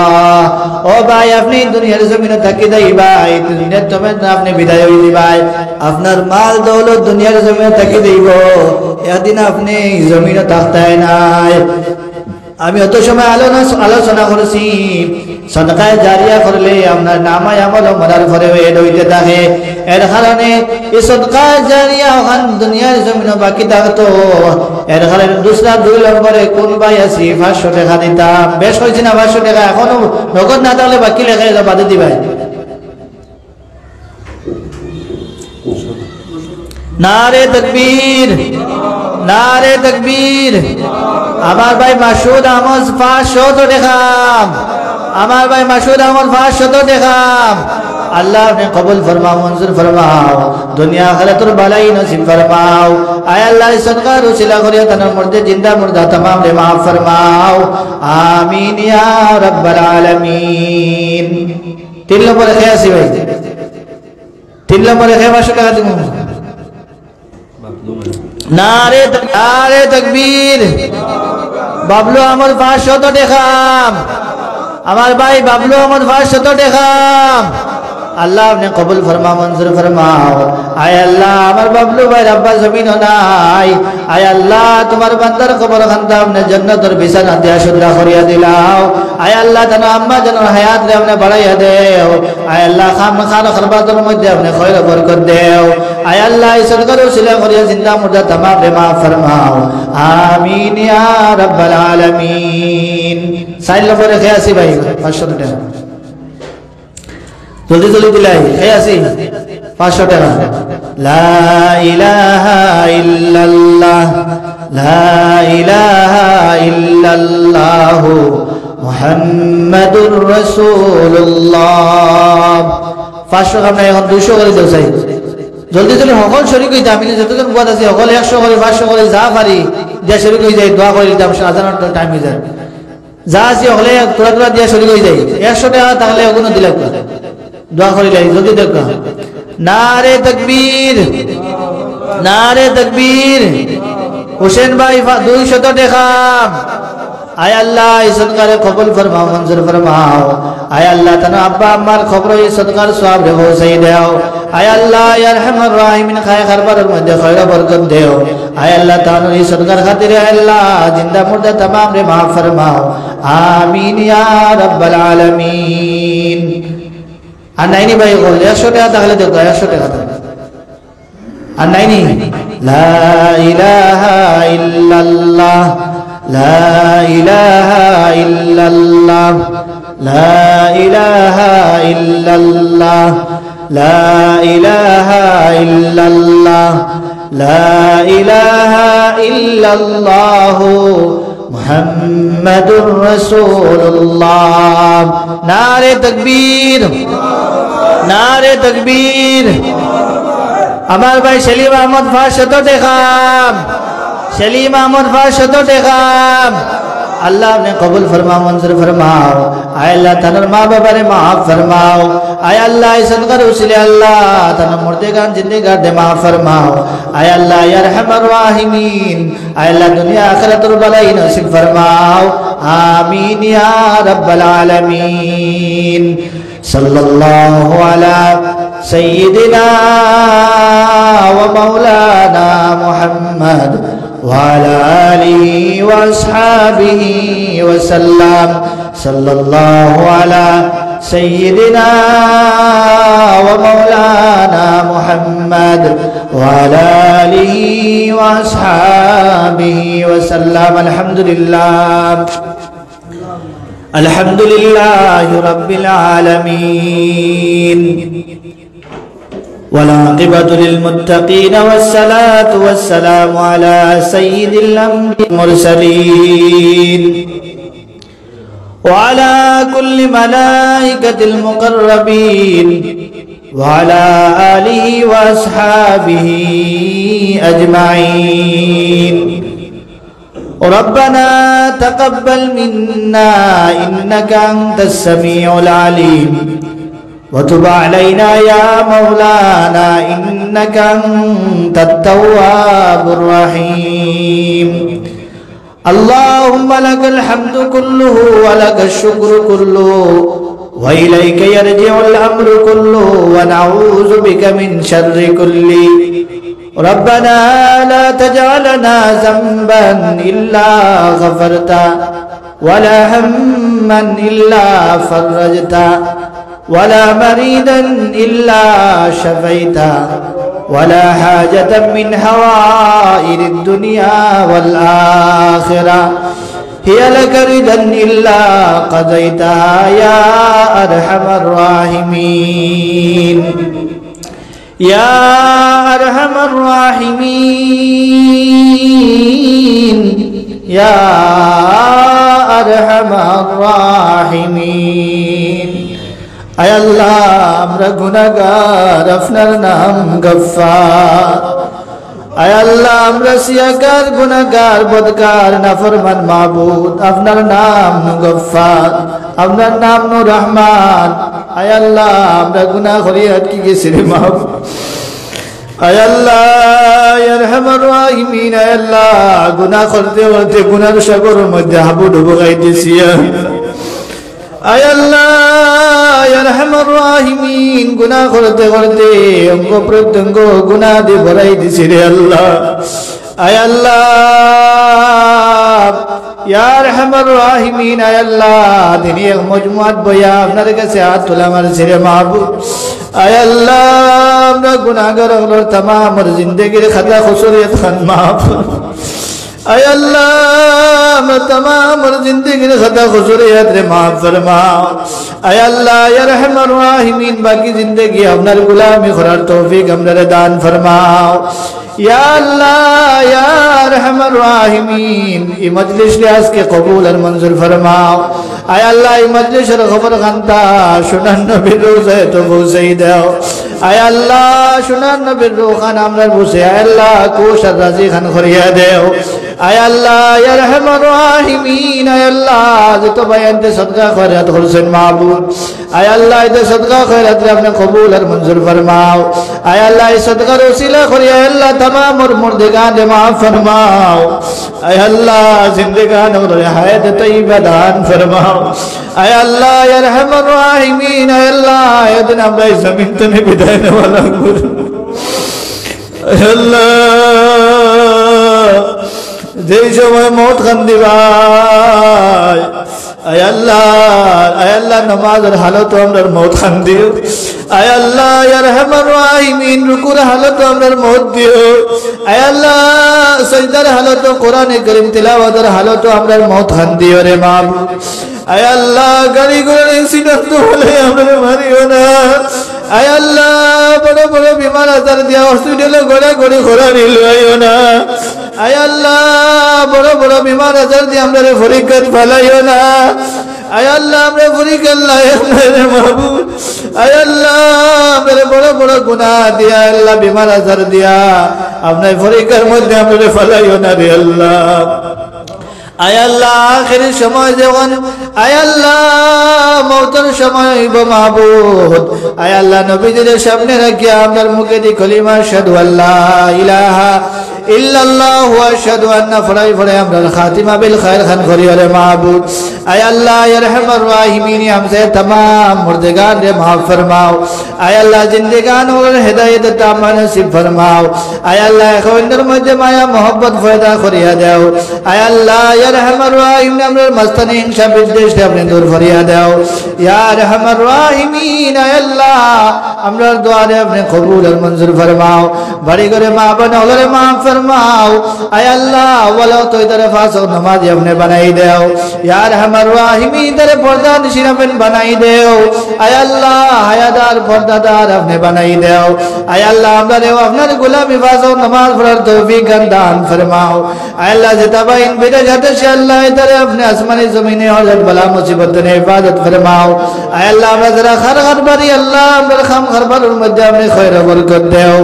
ও ভাই, আপনে দুনিয়ার জমিনো থাকি যাইবায়, দুনিয়ার জমিন আপনে বিদায় অই যাইবায়। আপনার মাল দৌলত দুনিয়ার জমিনো থাকি যাইবো, একদিন আপনে ই জমিনো থাকতায় নায়। আমি অত সময় আলো-, আলোচনা করছি, সদকায়ে জারিয়া করলে আপনার নামায়ে আমল মরার পরেও add অইতে থাকে। এর কারণে ই সদকায়ে জারিয়া অখান দুনিয়ার জমিনো বাকি থাকতো। এর কারণে দুসরা দুই নম্বরে কুন ভাই আছি পাঁচশো টেকা দিতাম। বেশ কইছি না পাঁচশো টেকা? এখনো নগদ না থাকলে বাকি লেখা এলা বাদে দিবায়। নারে তাকবীর, নারে তাকবীর। আমার ভাই মাসুদ আহমদ পাঁচশত টেকা। আমার ভাই মাসুদ আহমদ পাঁচশত টেকা। আল্লাহ, আপনে কবুল ফরমাও, মঞ্জুর ফরমাও। দুনিয়া আখিরাতর ভালাই নসিব ফরমাও। আয় আল্লাহ, ই সদকার উসিলা করিয়া তানর মুর্দা, জিন্দা মুর্দা তামামরে মাফ ফরমাও। আমিন ইয়া রাব্বাল আলামিন। তিন নম্বরে কে আছি ভাই? তিন নম্বরে কে পাঁচশো টেকা দিমু? নারে ত-, নারে তাকবীর। বাবলু আহমদ পাঁচশত টেকা। আমার ভাই বাবলু আহমদ পাঁচশত টেকা। আল্লাহ, আপনে কবুল ফরমাও, মঞ্জুর ফরমাও। আয় আল্লাহ, আমার বাবলু ভাইর আব্বা জমিনো নাই। আয় আল্লাহ, তুমার বান্দার কবরখানটা আপনে জান্নাতর বিছানা দিয়া সুন্দর করিয়া দিলাও। আয় আল্লাহ, তানর আম্মা জানর হায়াতরে আপনে বাড়াইয়া দেও। আয় আল্লাহ, খাম খান খরবাতর মধ্যে আপনে খয়র বরকত দেও। আয় আল্লাহ, ই সদকার উসিলা করিয়া জিন্দা মুর্দা তামামরে মাফ ফরমাও। আমিন ইয়া রাব্বাল আলামিন। চাইর নম্বরে কে আছি ভাই? পাঁচশত টেকা। জলদি জলদি দিলাই। কে আছি? পাঁচশত টেকা। লা ইলাহা ইল্লাল্লাহ, লা ইলাহা ইল্লাল্লাহু, মুহাম্মাদুর রাসূলুল্লাহ। পাঁচশো, আমরা এখন দুইশো করি দেও চাই। জলদি জলদি হকল শরিক অইতাম, আমি যতজন বুয়াত আছি, হকল একশো করি, পাঁচশো করি, যা পারি, দিয়া শরিক অই যাই, দোয়া করি দিতাম, আজানর টাইম অই যায়। যা আছি, হকলে থুড়া থুড়া দিয়া শরিক অই যাই। একশো টেকা থাকলে অগুনও দিলাউক্কা। দোয়া করিলাই, জলদি দেউক্কা। নারে তকবীর, নারে তকবীর। হুসেন ভাই, ফা-, দুইশত টেকা। আয় আল্লাহ, ই সদকারে কবুল ফরমাও, মঞ্জুর ফরমাও। আয় আল্লাহ, তান আব্বা আম্মার কবরো ই সদকার সওয়াবরে পৌঁছাই দেও। আয় আল্লাহ, ইয়া আরহামার রাহিমিন, খায় কারবারর মধ্যে খয়র বরকত দেও। আয় আল্লাহ, তান ই সদকার খাতিরে, আয় আল্লাহ, জিন্দা মুর্দা তামামরে মাফ ফরমাও। আমিন ইয়া রাব্বাল আলামিন। আর নাইনি ভাই, একশো টেকা থাকলে দেউক্কা, একশো টেকা থাকলে। আর নাইনি? لا إله إلا الله، لا إله إلا الله، لا إله إلا الله، لا إله إلا الله، لا إله إلا الله، محمد رسول الله। নারে তকবীর, নারে তকবীর। আমার ভাই সেলিম আহমদ পাঁচশত টেকা, সেলিম আহমদ পাঁচশত টেকা। আল্লাহ, আপনে কবুল ফরমাও, মঞ্জুর ফরমাও। আয় আল্লাহ, তানর মা বাবারে মাফ ফরমাও। আয় আল্লাহ, ই সদকার উসিলে আল্লাহ, তানর মুর্দেগান জিন্দেগানরে মাফ ফরমাও। আয় আল্লাহ, ইয়া আরহামার রাহিমিন, আয় আল্লাহ, দুনিয়া আখিরাতর ভালাই নসিব ফরমাও। আমিন ইয়া রাব্বাল আলামিন। صلى الله على سيدنا ومولانا محمد وعلى آله وأصحابه وسلم. صلى الله على سيدنا ومولانا محمد وعلى آله وأصحابه وسلم. الحمد لله. الحمد لله رب العالمين. والعاقبة للمتقين والصلاة والسلام على سيد الأنبياء والمرسلين وعلى كل ملائكة المقربين وعلى آله وأصحابه أجمعين. ربنا تقبل منا إنك أنت السميع العليم وتب علينا يا مولانا إنك أنت التواب الرحيم. اللهم لك الحمد كله ولك الشكر كله وإليك يرجع الأمر كله ونعوذ بك من شر كله. ربنا لا تدع لنا ذنبا إلا غفرته ولا هما إلا فرجته ولا مريضا إلا شفيته ولا حاجة من حوائج الدنيا والآخرة هي لك رضا إلا قضيتها يا أرحم الراحمين. يا أرحم الراحمين، يا أرحم الراحمين. আয় আল্লাহ, আমরা গুনাহগার, আপনার নাম গফফার। আয় আল্লাহ, আমরা সিয়াকার, গুনাহগার, বদকার, নাফরমান মাবুদ, আপনার নাম নু গফফার, আপনার নাম নু রহমান। আয় আল্লাহ, আমরা গুনাহ করি আটকি গেছি রে মাবুদ। আয় আল্লাহ, ইয়া আরহামার রাহিমিন, আয় আল্লাহ, গুনাহ করতে করতে গুনাহর সাগরর মধ্যে হাবুডুবু খাই দিছি। আয় আল্লাহ, ইয়া আরহামার রাহিমিন, গুনাহ করতে করতে অঙ্গ প্রত্যঙ্গ গুনাহ দি ভরাই দিছি রে আল্লাহ। আয় আল্লাহ, ইয়া আরহামার রাহিমিন, আয় আল্লাহ, দিনে এক মজমুআত বইয়া আপনার কাছে আত তুলা মারছি রে মাবুদ। আয় আল্লাহ, আমরা গুনাহগার অকলর তামামর জিন্দেগির খাতা কসুরিয়াত খান মাফ। আয় আল্লাহ, আমরা তামামর জিন্দেগির খাতা কসুরিয়াতরে মাফ ফরমাও। আয় আল্লাহ, ইয়া আরহামার রাহিমিন, বাকি জিন্দেগি আপনার গুলামি করার তৌফিক আমরারে দান ফরমাও। ইয়া আল্লাহ, ইয়া আরহামার রাহিমিন, ই মজলিসরে আজকে কবুল আর মঞ্জুর ফরমাও। আয় আল্লাহ, ই মজলিসর খবর খান্তা সোনার নবীর রওজায় তো পৌঁছাই দাও। আয় আল্লাহ, সোনার নবীর রুহখান আমরার বুঝে, আয় আল্লাহ, খুশ আর রাজি খান করিয়া দেও। আয় আল্লাহ, ইয়া আরহামার রাহিমিন, আয় আল্লাহ, যত ভাইয়াইন্তে সদকা খয়রাত করছইন মাবুদ, আয় আল্লাহ, ইতা সদকা খয়রাতরে আপনে কবুল আর মঞ্জুর ফরমাও। আয় আল্লাহ, ই সদকার উসিলা করি, আয় আল্লাহ, তামামর মুর্দেগানরে মাফ ফরমাও। আয় আল্লাহ, জিন্দেগান অকলরে হায়াতে তৈবা দান ফরমাও। আয় আল্লাহ, ইয়া আরহামার রাহিমিন, আয় আল্লাহ, এদিন আমরা ই জমিন তনে বিদায় নেওয়া লাগবো। আয় আল্লাহ, যেই সময় মউত খান দিবায়, আয় আল্লাহ, আয় আল্লাহ, নামাজর হালতো আমরার মউত খান দিও। আয় আল্লাহ, ইয়া আরহামার রাহিমিন, রুকুর হালতো আমরার মউত দিও। আয় আল্লাহ, সজদার হালতো, কোরআনে করিম তিলাওয়াতর হালতো আমরার মউত খান দিও রে মাবুদ। আয় আল্লাহ, গাড়ি ঘোড়ার accident অইলে আমরারে মারিও না। আয় আল্লাহ, বড় বড় বিমার আজার দিয়া hospital-ও গড়াগড়ি করানি লইও না। আয় আল্লাহ, বড় বড় বিমার আজার দিয়া আমরারে পরীক্ষাত ফালাইও না। আয় আল্লাহ, আমরা পরীক্ষার লায়েক নায় রে মাবুদ। আয় আল্লাহ, আমরারে বড় বড় গুনাহ দিয়া, আয় আল্লাহ, বিমার আজার দিয়া, আপনার পরীক্ষার মধ্যে আমরারে ফালাইও না রে আল্লাহ। আয় আল্লাহ, আখেরি সময় যখন, আয় আল্লাহ, মউতর সময় অইবো মাবুদ, আয় আল্লাহ, নবীজিরে সামনে রাখিয়া আমরার মুখেদি কলিমা আশহাদু আল্লা ইলাহা ইল্লাল্লাহু ওয়া আশহাদু আন্না ফড়াই ফড়াই আমরার খাতিমা বিল খায়ের খান করিও রে মাবুদ। আয় আল্লাহ, ইয়া আরহামার রাহিমিন, আমরার তামাম মুর্দেগানরে মাফ ফরমাও। আয় আল্লাহ, জিন্দেগান অকলরে হেদায়েতে তাম্মা নসিব ফরমাও। আয় আল্লাহ, একে অইন্যর মধ্যে মায়া মহব্বত পয়দা করিয়া দেও। আয় আল্লাহ, ইয়া আরহামার রাহিমিন, আমরার মাঝখানে হিংসা বিদ্বেষরে আপনে দূর করিয়া দেও। ইয়া আরহামার রাহিমিন, আয় আল্লাহ, আমরার দোয়ারে আপনে কবুল আর মঞ্জুর ফরমাও। বাড়ি ঘরে মা বোন অকলরে মাফ ফরমাও। আয় আল্লাহ, ওয়ালা তো ইতারে পাঁচ ওয়াক্ত নামাজি আপনে বানাই দেও। ইয়া আরহামার রাহিমিন, ইতারে পর্দানিশীন আপনে বানাই দেও। আয় আল্লাহ, হায়াদার পর্দাদার আপনে বানাই দেও। আয় আল্লাহ, আমরারেও আপনার গোলামি পাঁচ ওয়াক্ত নামাজ পড়ার তৌফিক দান ফরমাও। আয় আল্লাহ, যেতা ভাইয়াইন বিদেশো আছে আল্লাহ, ইতারে আপনে আসমানি জমিনে হযরত বালা মুসিবত তনে হেফাজত ফরমাও। আয় আল্লাহ, আমরা যারা কার কারবারি আল্লাহ, আমরার কাম কারবারর মধ্যে আপনে খয়র বরকত দেও।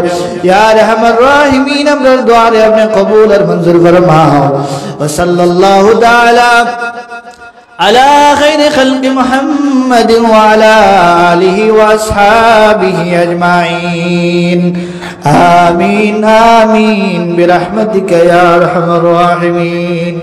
ইয়া আরহামার রাহিমিন, আমরার দোয়ারে আপনে কবুল আর মঞ্জুর ফরমাও। ওয়া সাল্লাল্লাহু তাআলা على خير خلق محمد وعلى آله وأصحابه أجمعين. آمين، آمين، برحمتك يا أرحم الراحمين.